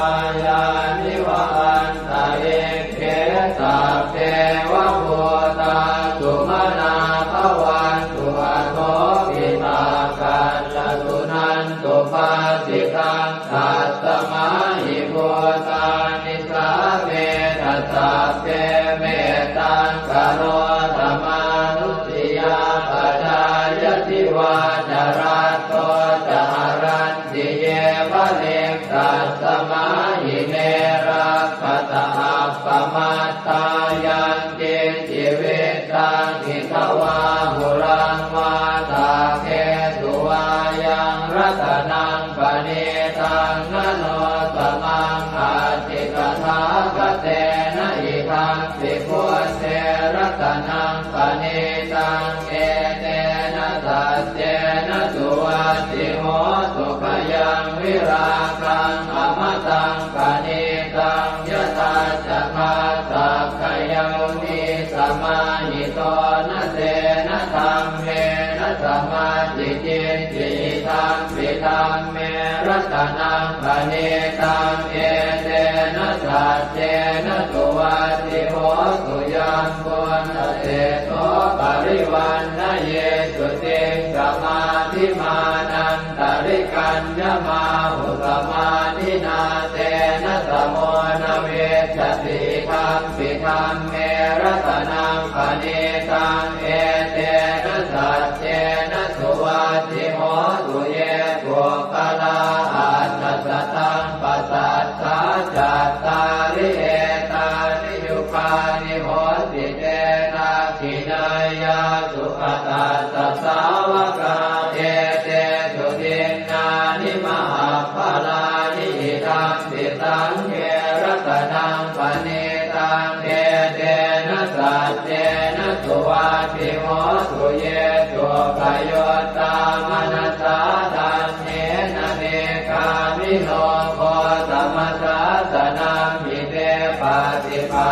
yāni va antalikkhe sabbeva bhūtā sumanā bhavantu athopi sakkacca suṇantu bhāsitaṃ. Tasmā hi bhūtā nisāmetha sabbe mettaṃ karotha mānusiyā pajāya divā ca ratto ca haranti ye baliṃ. Tasmā hi ne rakkhatha appamattā yaṃ kiñci vittaṃ idha vā huraṃ vā saggesu vā yaṃ ratanaṃ paṇītaṃ na no samaṃ atthi tathāgatena. Idampi buddhe ratanaṃ paṇītaṃ etena saccena suvatthi hotu. Khayaṃ virāgaṃ amataṃ paṇītaṃ yadajjhagā sakyamunī samāhito na tena dhammena samatthi kiñci idampi dhamme ratanaṃ paṇītaṃ etena saccena suvatthi hotu. Yambuddhaseṭṭho parivaṇṇayī suciṃ samādhimānan tarikaññamāhu samādhinā tena samo na vijjati idampi dhamme ratanaṃ paṇītaṃ etena saccena suvatthi hotu. Ye puggalā aṭṭha sataṃ pasaṭṭhā cattāri etāni yugāni honti te dakkhiṇeyyā sugatassa sāvakā etesu dinnāni mahapphalāni idampi saṅghe ratanaṃ paṇītaṃ etena saccena suvatthi hotu. Ye suppayuttā manasā daḷhena nikkāmino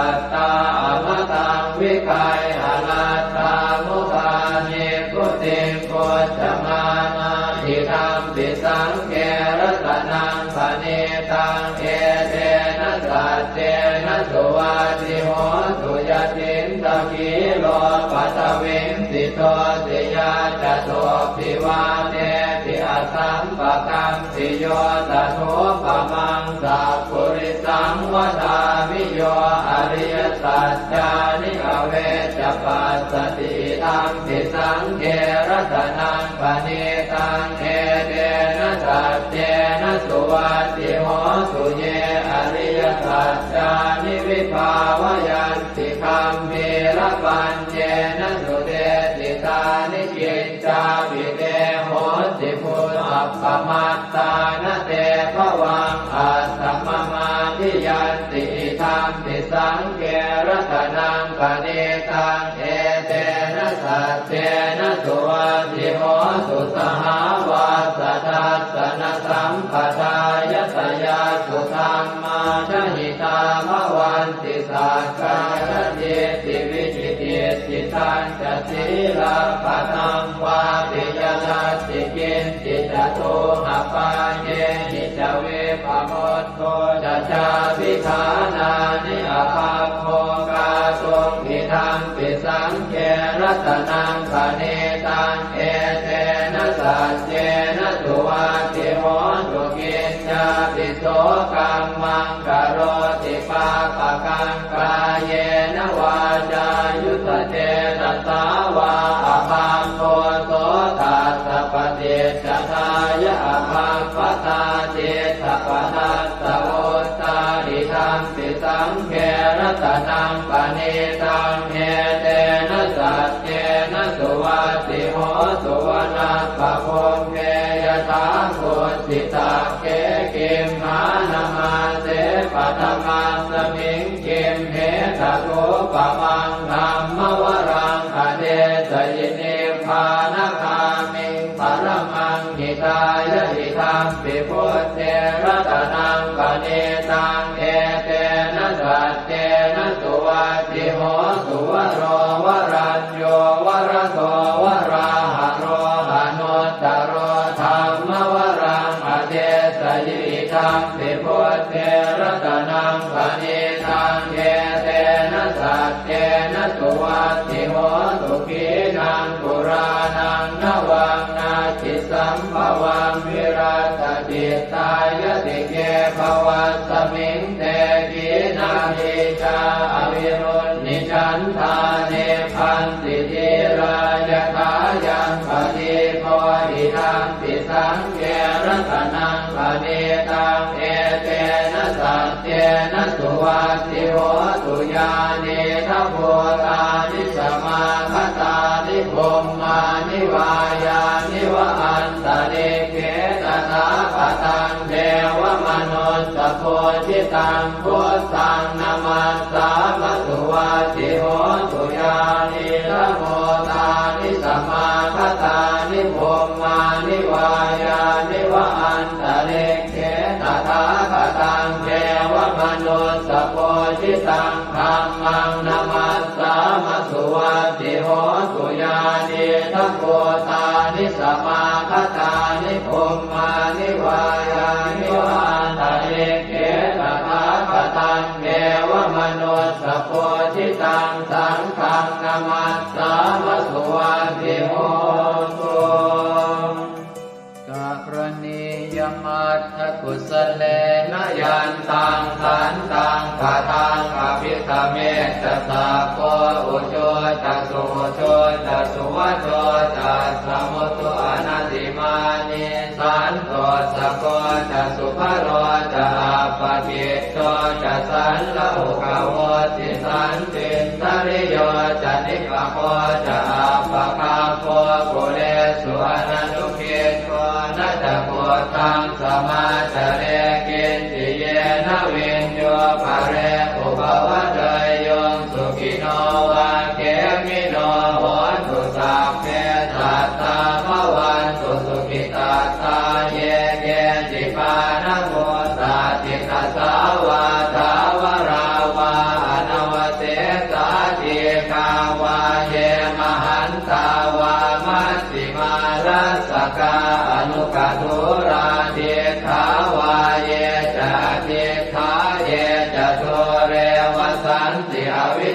Sattā amataṃ vigayha laddhā mudhā nibbutiṃ bhuñjamānā, idampi saṅghe ratanaṃ paṇītaṃ, etena saccena suvatthi hotu. Yathīndakhīlo paṭhaviṃ sito siyā, catubbhi vātebhi asampakampiyo, tathūpamaṃ sappurisaṃ vadāmi, yo ariyasaccāni avecca passati, idampi saṅghe ratanaṃ paṇītaṃ, etena saccena suvatthi hotu. Ye ariyasaccāni vibhāvayanti gambhīrapaññena, sudesitāni ciñcāpi te honti bhūtā appamattā, na te bhavaṃ asammādiyanti, idampi saṅghe ratanaṃ paṇītaṃ, etena saccena suvatthi hotu. Sahāvassa-dassanasam- padāya tayassu dhammā jahitā bhavanti, sakkāyadiṭṭhi vicikicchitañca sīlabbataṃ vāpi yadatthi kiñci, catūhapāyehi ca vippamutto ca, cābhiṭhānāni abhabbo kātuṃ, idampi saṅghe ratanaṃ paṇītaṃ, etena saccena suvatthi hotu. Kiñcāpi so kammaṃ karoti pāpakaṃ, kāyena vācāyuda cetasā vā, abhabbo so tassa paṭicchadāya, abhabbatā cittapadassa vuttā, idampi saṅghe ratanaṃ paṇītaṃ, etena saccena suvatthi hotu. Vanappagumbe yathā kukkhitakkhē, gimhānamāse paṭhamasmiṃ gimhe, tathūpamaṃ dhammavaraṃ adesayi, nibbānagāmiṃ paramaṃ hitāya, idampi buddhe ratanaṃ paṇītaṃ, etena saccena suvatthi hotu. Varo varañño varado varāharo, anuttaro dhammavaraṃ adesayi, idampi buddhe ratanaṃ paṇītaṃ, etena saccena suvatthi hotu. Khīṇaṃ purāṇaṃ navaṃ natthi sambhavaṃ, virattacittāyatike bhavasmiṃ, te khīṇabījā avirūḷhichandā, nibbanti dhīrā yathāyaṃ padīpo, idampi saṅghe ratanaṃ paṇītaṃ, etena saccena suvatthi hotu. Yānīdha bhūtāni samāgatāni, bhummāni vā yāni va antalikkhe, tathāgataṃ devamanussapūjitaṃ, buddhaṃ namassāma suvatthi hotu. Yānīdha bhūtāni samāgatāni, bhummāni vā yāni va antalikkhe, tathāgataṃ devamanussapūjitaṃ, dhammaṃ namassāma suvatthi hotu. Yānīdha bhūtāni samāgatāni, bhummāni vā yāni va antalikkhe, tathāgataṃ devamanussapūjitaṃ, saṅghaṃ namassāma suvatthi hotu. Karaṇīyamatthakusalena, yantaṃ santaṃ padaṃ abhisamecca, sakko ujū ca suhujū ca, suvaco cassa mudu anatimānī, santussako ca subharo ca, appakicco ca sallahukavutti, santindriyo ca nipako ca, appagabbho kulesu ananu giddho. Na ca khuddaṃ samācare kiñci, yena viññū pare upavadeyyuṃ. Sukhino vā khemino hontu, sabbe sattā bhavantu sukhitattā. Ye keci pāṇabhūtatthi, tasā vā thāvarā vā anava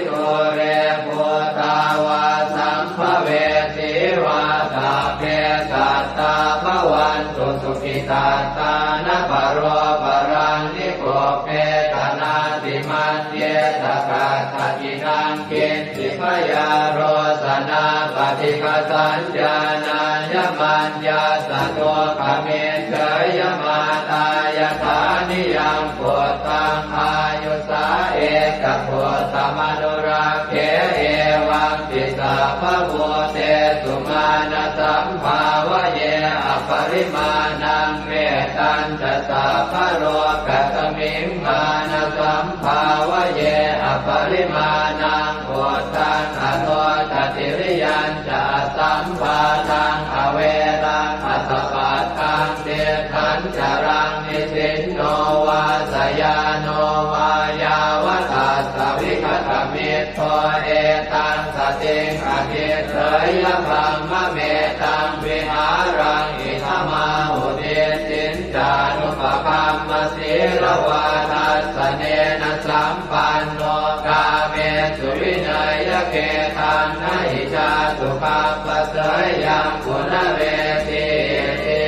dūre bhūtā vā sambhavesī vā, sabbe sattā bhavantu sukhitattā. Na paro paraṃ nikubbetha, nātimaññetha katthaci naṃ kiñ ci. Byārosanā paṭighasaññā, nāññamaññassa dukkhamiccheyya. Mātā yathā niyaṃ puttaṃ, āyusā ekaputtamanurakkhe, evampi sabbabhūtesu, mānasambhāvaye aparimāṇaṃ. Mettañca sabbalokasmiṃ, mānasambhāvaye aparimāṇaṃ, uddhaṃ adho ca tiriyañca, asambādhaṃ averaṃ asapattaṃ. Tiṭṭhañcaraṃ nisinno vā, sayāno vā yāvatassa vigatamiddho, etaṃ satiṃ adhiṭṭheyya, brahmametaṃ vihāraṃ idhamāhu. Diṭṭhiñcānupagamma sīlavā, dassanena sampanno, kāmesu vineyya gedhaṃ, na hi jātu gabbhaseyyaṃ punaretīti.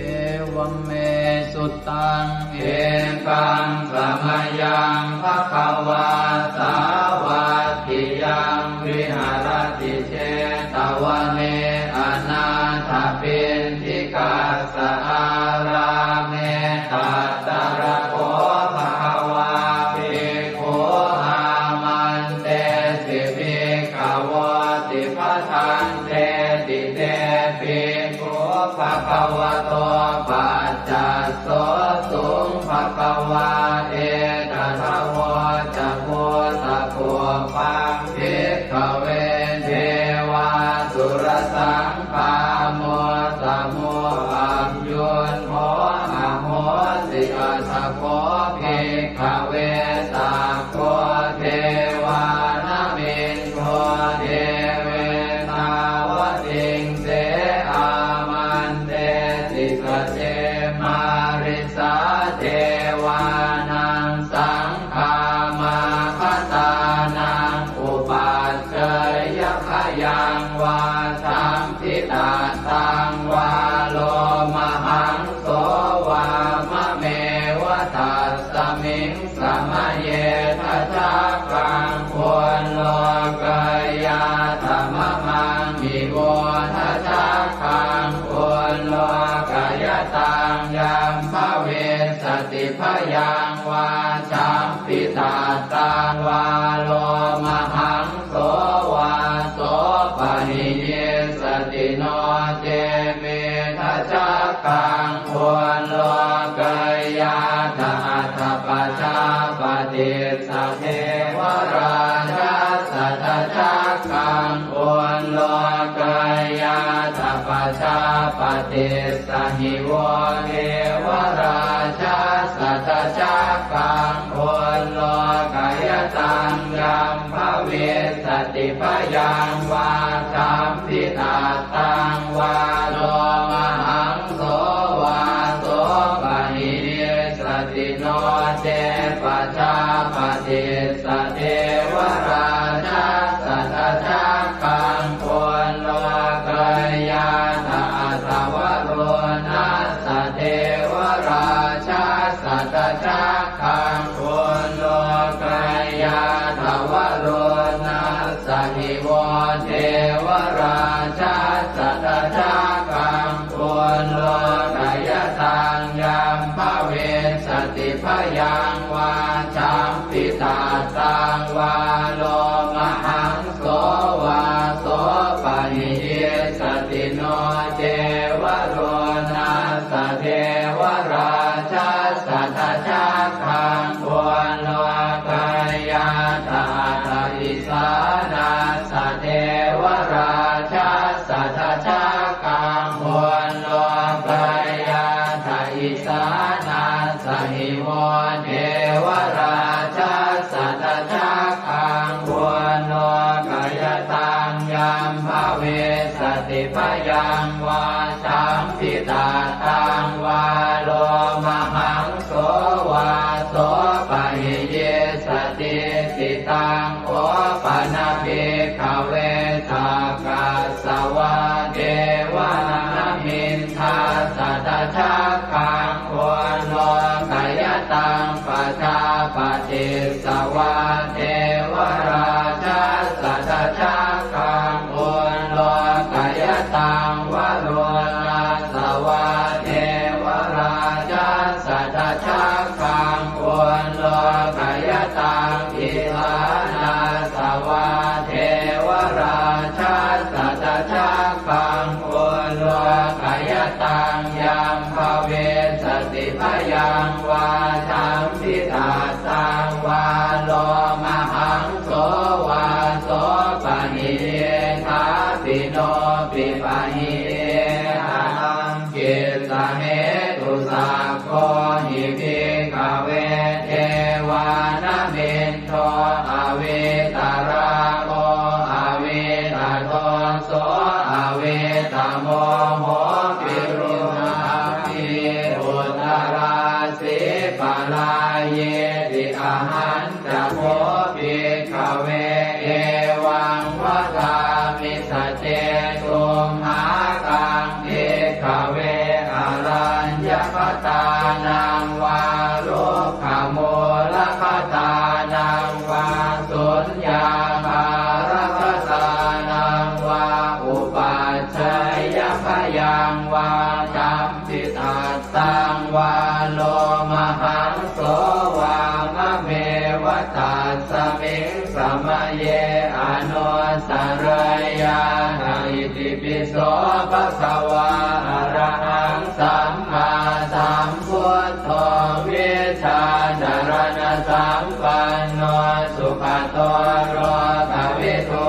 Evaṃ me sutaṃ. Ekaṃ samayaṃ bhagavā sāvatthiyaṃ viharati jetavane anāthapiṇḍikassa ārāme. Tatra kho bhagavā bhikkhū āmantesi bhikkhavoti. Bhadanteti te bhikkhū bhagavato paccassosuṃ. Bhagavā etadavoca. Bhūtapubbaṃ bhikkhave devāsurasaṅgāmo, samo sambuddho ahosi. Atha kho bhikkhave sakko devānamindo devetāvatiṃse āmantesi. Sace mārisā devānaṃ saṅgāmā bhadānaṃ upajjheyya, bhayaṃ vā samphitattaṃ vā lomahaṃso vā mameva tasmiṃ samaye. Dhajaggaṃ ullokayātha mamaṃ ivo, dhajaggaṃ ullokayataṃ yaṃ bhavissati bhayaṃ vā samphitattaṃ vā lomahaṃso vā so pahiyissati. No ce me dhajaggaṃ ullokayātha, atha pajāpatissa devarājassa dhajaggaṃ ullokayātha, pajāpatissa hi vo devarājassa dhajaggaṃ ullokayataṃ yaṃ bhavissati bhayaṃ vā samphitattaṃ vā lomahaṃso vā so pahiyissati. No ce pajāpatissa devarājassa dhajaggaṃ ullokayātha, atha varuṇassa devarājassa dhajaggaṃ ullokayātha, varuṇassa hi vo devarājassa dhajaggaṃ ullokayataṃ yaṃ bhavissati bhayaṃ vā samphitattaṃ vā lomahaṃso vā so pahiyissati. No ce varuṇassa devarājassa dhajaggaṃ ullokayātha, atha isāṇassa devarājassa dhajaggaṃ ullokayātha, isāṇassa hi vo devarājassa dhajaggaṃ ullokayataṃ yaṃ bhavissati bhayaṃ vā samphitattaṃ vā lomahaṃso vā so pahiyissati. Jambitattaṃ vā lomahaṃso vā sopāni diṭṭhāpi nopi paṇidhī. Kataṃ kissa hetu? Sakko hi bhikkhave devānamin do avītarāgo avītadoso avītamoho virūḷhapī uttarāsī parāyīti. Ahañca kho bhikkhave evaṃ vadāmi saccesumākaṃ bhikkhave araññagatānaṃ vā rukkhamūlagatānaṃ vā suññāgāragatānaṃ vā upajjhāyabhayaṃ vā jambitattaṃ vā lomahaṃso vā mameva tasmiṃ samaye anussarayyātha. Itipi so bhagavā arahaṃ sammāsambuddho vijjācaraṇasampanno sugato lokavidū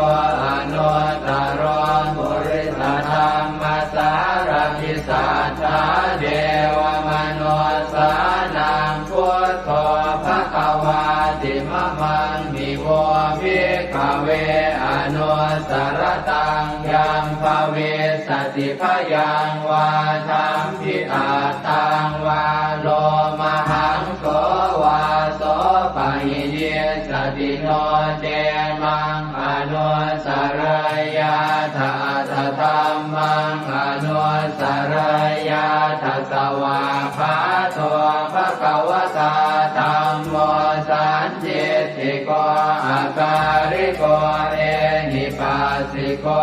anuttaro purisadammasārathi satthā devamanussānaṃ buddho bhagavāti. Mamaṃ hi vo bhikkhave anussarattaṃ yaṃ bhavissati bhayaṃ vā jambitattaṃ vā lomahaṃso vā sopāhi nissati. No ce maṃ anussarayyātha atha dhammaṃ anussarayyātha. Svākkhāto bhagavatā dhammo sandiṭṭhiko akāliko ehipassiko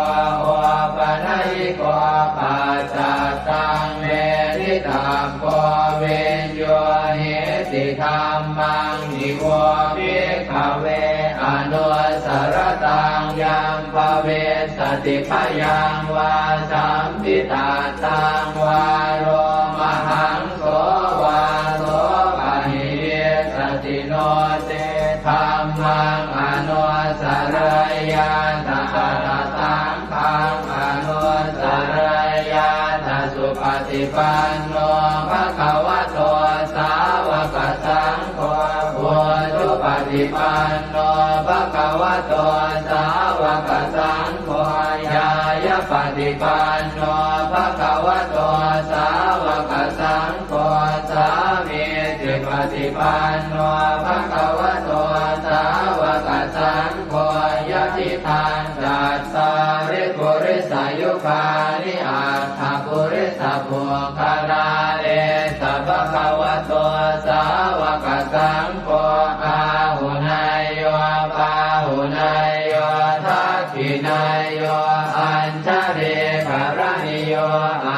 opanayiko paccattaṃ veditabbo viññūhīti. Dhammaṃ hi vo bhikkhave anussarattaṃ yaṃ bhavissati bhayaṃ vā jambitattaṃ vā lomahaṃso vā sopāhi nissati. No ce dhammaṃ anussarayyātha atha saṅghaṃ anussarayyātha. Supaṭipanno bhagavato sāvakasaṅgho ujupaṭipanno bhagavato sāvakasaṅgho ñāyapaṭipanno bhagavato sāvakasaṅgho sāmīcipaṭipanno bhagavato sāvakasaṅgho yadidaṃ cattāri purisayugāni aṭṭha purisapuggalā esa bhagavato sāvakasaṅgho āhuneyyo pāhuneyyo dakkhiṇeyyo añjalikaraṇīyo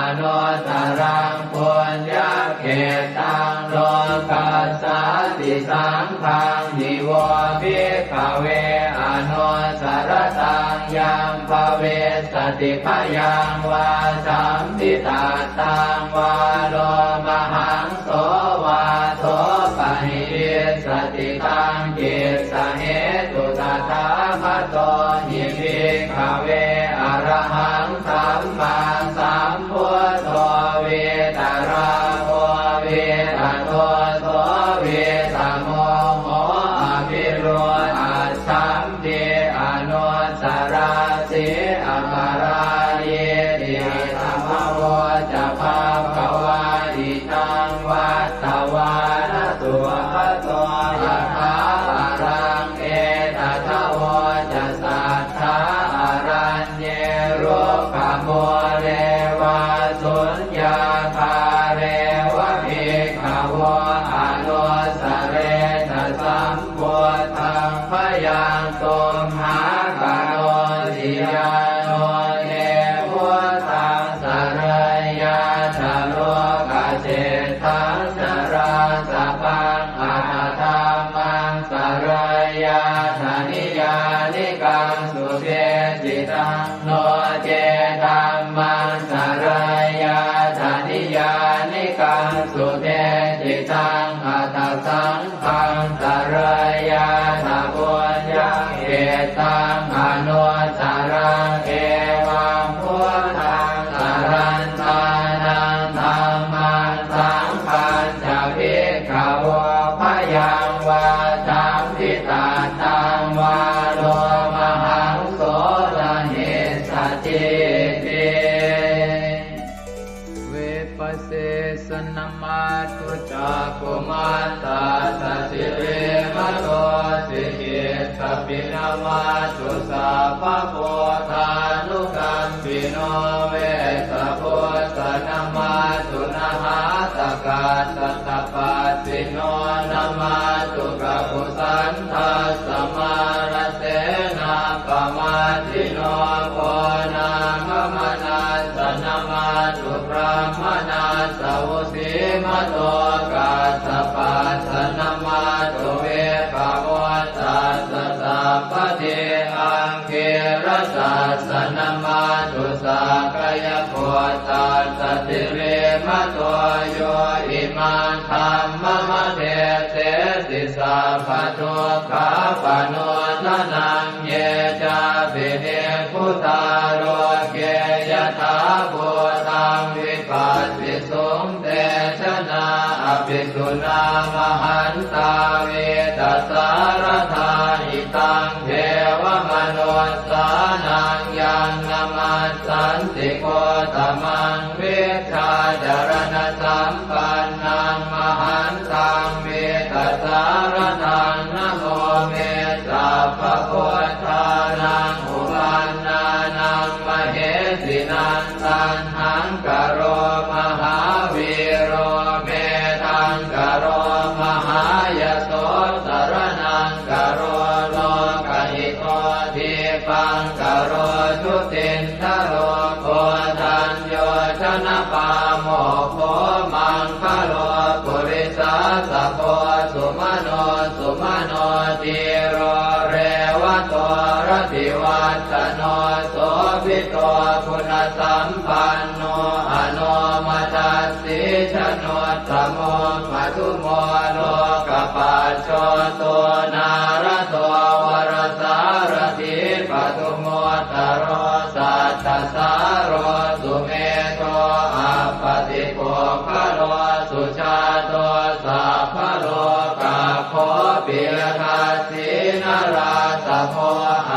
anuttaraṃ puññakkhettaṃ lokassāti. Saṅghaṃ hi vo bhikkhave anussarattaṃ yaṃ bhavissati bhayaṃ vā jambitattaṃ vā lomahaṃso vā sopāhi nissati. Taṃ kissa hetu? Tathāgato hi bhikkhave arahaṃ sammāsambuddho vītarāgo vītadoso vītamoho avirūḷhaccham pī anussarāsi aparājīti. Idamavoca bhagavā. Idaṃ vattavāna bhagavato yathābalaṃ etadavoca satthā araññe rukkhamūle vā suññāgāre va bhikkhavo anussaretha sam buddhaṃ bhayaṃ tumhākarosi. Yāno te buddhaṃ sarayyātha lokaseṭṭhaṃ narāsabhaṃ atha dhammaṃ sarayyātha niyyānikaṃ sudesitaṃ. No ce dhammaṃ sarayyātha niyyānikaṃ sudesitaṃ taṃ anuttaraṃ. Evaṃ buddhaṃ sarantānaṃ dhammaṃ saṅghañca bhikkhavo, bhayaṃ vā champi tattaṃ vā lomahaṃso na hessatīti. Vippassissa namatthu cakkhumantassa sirīmato, sikhissappi namatthu sabbabuddhānukampino, vessabhussa namatthu nhātakassa tapassino, namatthu kakusandhassa mārasenappamaddino, konāgamanassa namatthu brāhmaṇassa vusīmato, kassapassa namatthu vippamuttassa sabbadhi, aṅgīrasassa namatthu sakyaputtassa sirīmato, yo imaṃ dhammamadeseṭṭhi sabbadukkhāpanūdanaṃ. Ye cāpi nibbutā loke yathābhūtaṃ vipassisuṃ, te janā apisuṇā mahantā vītasāradā. Hitaṃ devamanussānaṃ yaṃ namassanti gotamaṃ, vijjācaraṇasampannaṃ mahantaṃ vītasāradaṃ. Namo me sabbabuddhānaṃ uppannānaṃ mahesinaṃ, taṇhaṅkaro mahāvīro medhaṅkaro mahāyaso, saraṇaṅkaro lokahito, dīpaṅkaro jutindharo, koṇḍañño janapāmokkho, maṅgalo purisāsabho, sumano sumano dhīro revato rativaḍḍhano, sobhito guṇasampanno anomadassī januttamo, madhumo lokapajjoto nārado varasārathī, padumu ttaro sattasāro sumedho appaṭipuggalo, sujāto sabbalokaggo piyadassī narāsabho,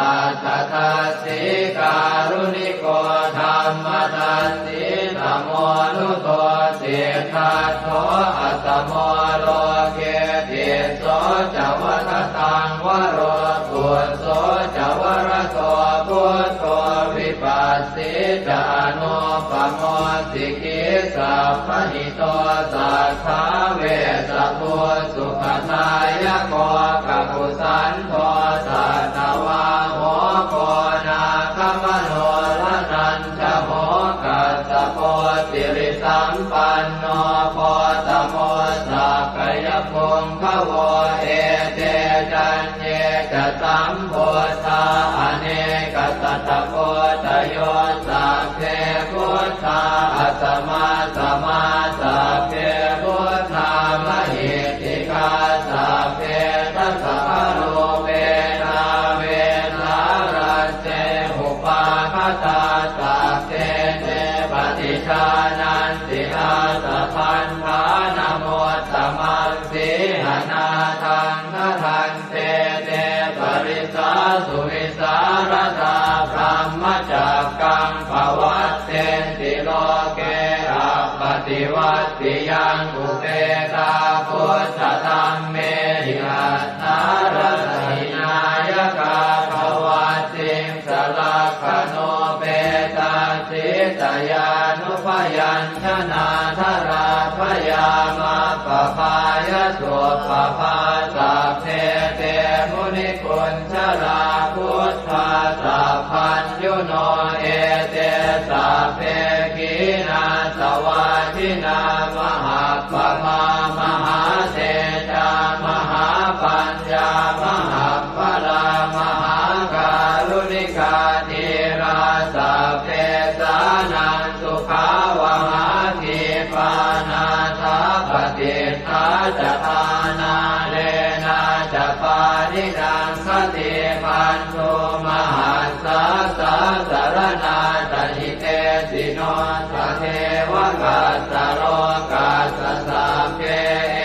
atthadassī kāruṇiko dhammadassī tamonudo, siddhattho asamo loke tisso ca vadataṃ varo, phusso ca varado buddho vipassi ca anūpamo, sikhī sabbahito satthā vessabhū sukhadāyako, kakusandho satthavāho koṇāgamano raṇañjaho, kassapo sirisampanno gotamo sakyapuṅgavo, ete caññe ca sambuddhā anekasatakoṭayo, sabbe buddhā asamassamā, sabbe buddhā mahiddhikā, sabbe dasabalūpetā vesālajjhe upagatā, sabbe te paṭijānanti ātabandhanamuttamaṃ, sīhanāthaṃ khaṇḍe te parisāsu vivīsāradā, brahmacakkaṃ pavattenti loke appaṭivattiyaṃ, upetā buddhadhammehi attarata hināyakā, dvattiṃsalakkhaṇūpetā sītyānubyañ janā, jalābuyā majjhapaphā supaphā, sabbe te munikuñjarā, buddhā sabbaññuno, ete sabbe khīṇāsavā jinā, mahappaṇṇā mahātejā, mahāpaññā maha balā, mahākāruṇikā dhīrā, sabbesānaṃ sukhāvahā, khipā nāthapaṭiṭṭhā ca āṇāṇena ca pāṇinaṃ, Te bandhū mahassāsā saraṇā ca hitesino, sadevakassa lokassa sabbe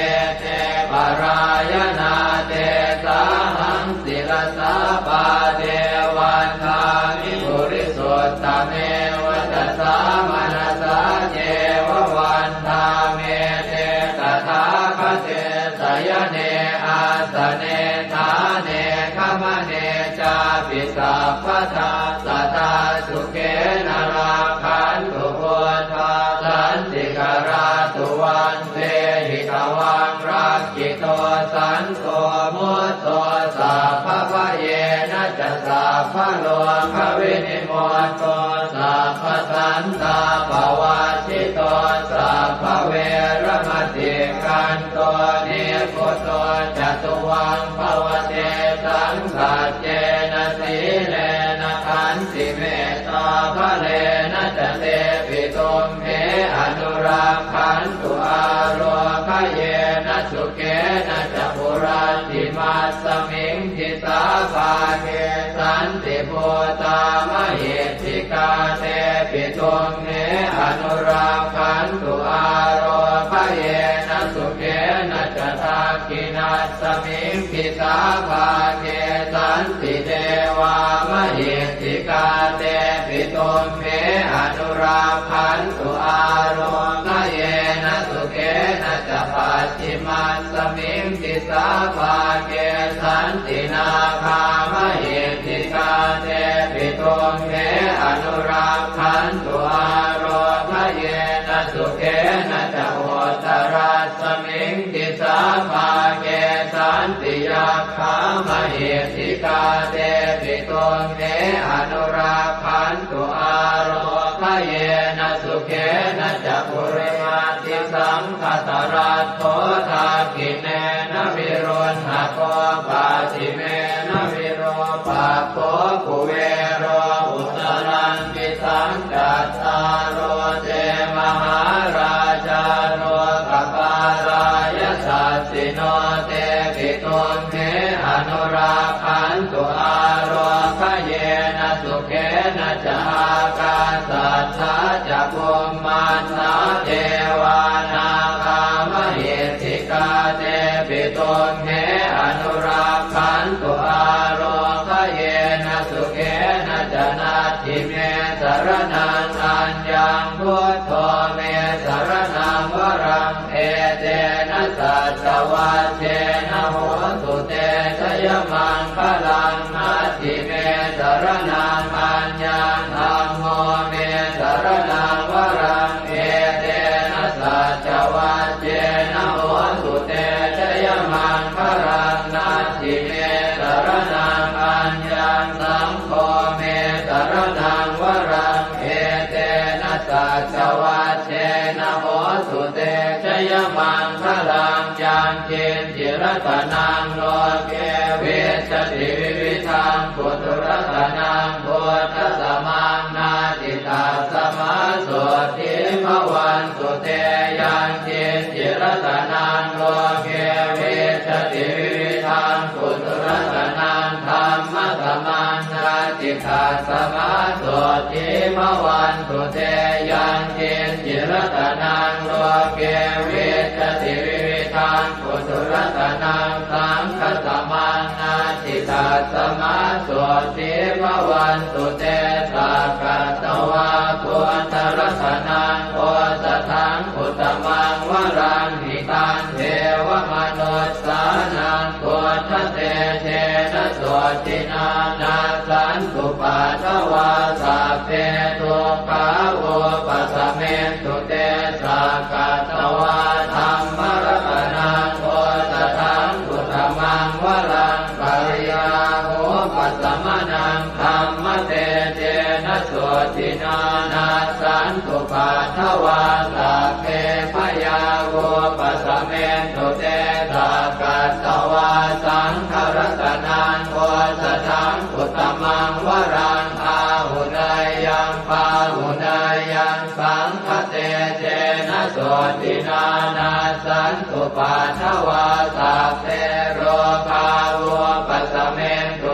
ete parāyanā, tesāhaṃ sirasā pāde vandāmi purisuttame. Vacasā manasā ceva vandāmete tathāgate, sayane āsane ṭhāne gamane cāpi sabbadā, sadā sukhena rakkhantu buddhā santikarā. Tuvaṃ vehi tvaṃ rakkhito santo mutto, sabbabhayena ca sabbarogavinimutto, sabbasantāpavajjito, sabbaveramatikkanto nibbuto ca tuvaṃ bhavatesaṃ. Saccena sīlena khantimettābalena ca devi tumhe anurakkhantu, ārogyena sukhena ca puratthimasmiṃ disābhāge santibhūtā mahiddhikā, tepi tumhe anurakkhantu, ārogyena sukhena ca dakkhiṇasmiṃ disābhāge santidevā mahiddhikā, tepi tumhe anurakkhantu, ārogyena sukhena ca pacchimasmiṃ disābhāge santi nāgā mahiddhikā, tepi tumhe anurakkhantu, ārogyena sukhena ca uttarasmiṃ disābhāge santi yakkhā mahiddhikā, tepi tumhe anurakkhantu, ārogyena sukhena ca purimaṃ disaṅkhasaladdho dakkhiṇena viruḷhako pacchimena virūpakkho kuvero uttaraṃ disaṃ. Cattāro te mahārājā lokapālā yasassino, tepi tumhe anurakkhantu, ārogyena sukhena ca. Ākāsaṭṭhā ca bhummaṭṭhā devā nāgā mahiddhikā, tepi tumhe anurakkhantu, ārogyena sukhena ca. Natthi me saraṇaṃ aññaṃ, buddho me saraṇaṃ varaṃ, etena saccavajjena hotu te jayamaṅgalaṃ. Natthi me saraṇaṃ aññaṃ, dhammo me saraṇaṃ varaṃ, etena saccavajjena hotu te jayamaṅgalaṃ. Natthi me saraṇaṃ aññaṃ, saṅgho me saraṇaṃ varaṃ, etena saccavajjena hotu te jayamaṅgalaṃ. Yaṅkiñci ratanaṃ loke vijjati vividhaṃ puthu, ratanaṃ buddhasamaṃ natthi, tasmā sotthī bhavantu te. Yaṅkiñci ratanaṃ loke vijjati vividhaṃ puthu, ratanaṃ dhammasamaṃ natthi, tasmā sotthī bhavantu te. Yaṅkiñci ratanaṃ loke vijjati vividhaṃ puthu, ratanaṃ saṅghasamaṃ natthi, tasmā sotthī bhavantu te. Sakkatvā buddharatanaṃ osathaṃ uttamaṃ varaṃ, hitaṃ devamanussānaṃ buddhatejena sotthinā, nassantupaddavā sabbe dukkhā vūpasamentu te. Sakkatvā dhammaratanaṃ osathaṃ uttamaṃ varaṃ, bhayāvūpasamanaṃ dhammatejena sotthinā, nassantupaddavā sabbe bhayā vūpasamentu te. Sakkatvā saṅgharatanaṃ osathaṃ uttamaṃ varaṃ, āhuneyyaṃ pāhuneyyaṃ saṅghatejena sotthinā, nassantupaddavā sabbe rogā vūpasamentu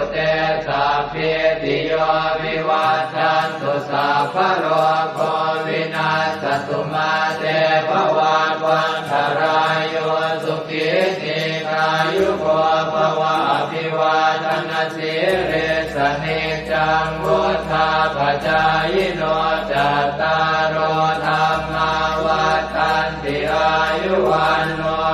Sīlissa niccaṃ vuḍḍhāpacāyino, cattāro dhammā vaḍḍhanti: āyu vaṇṇo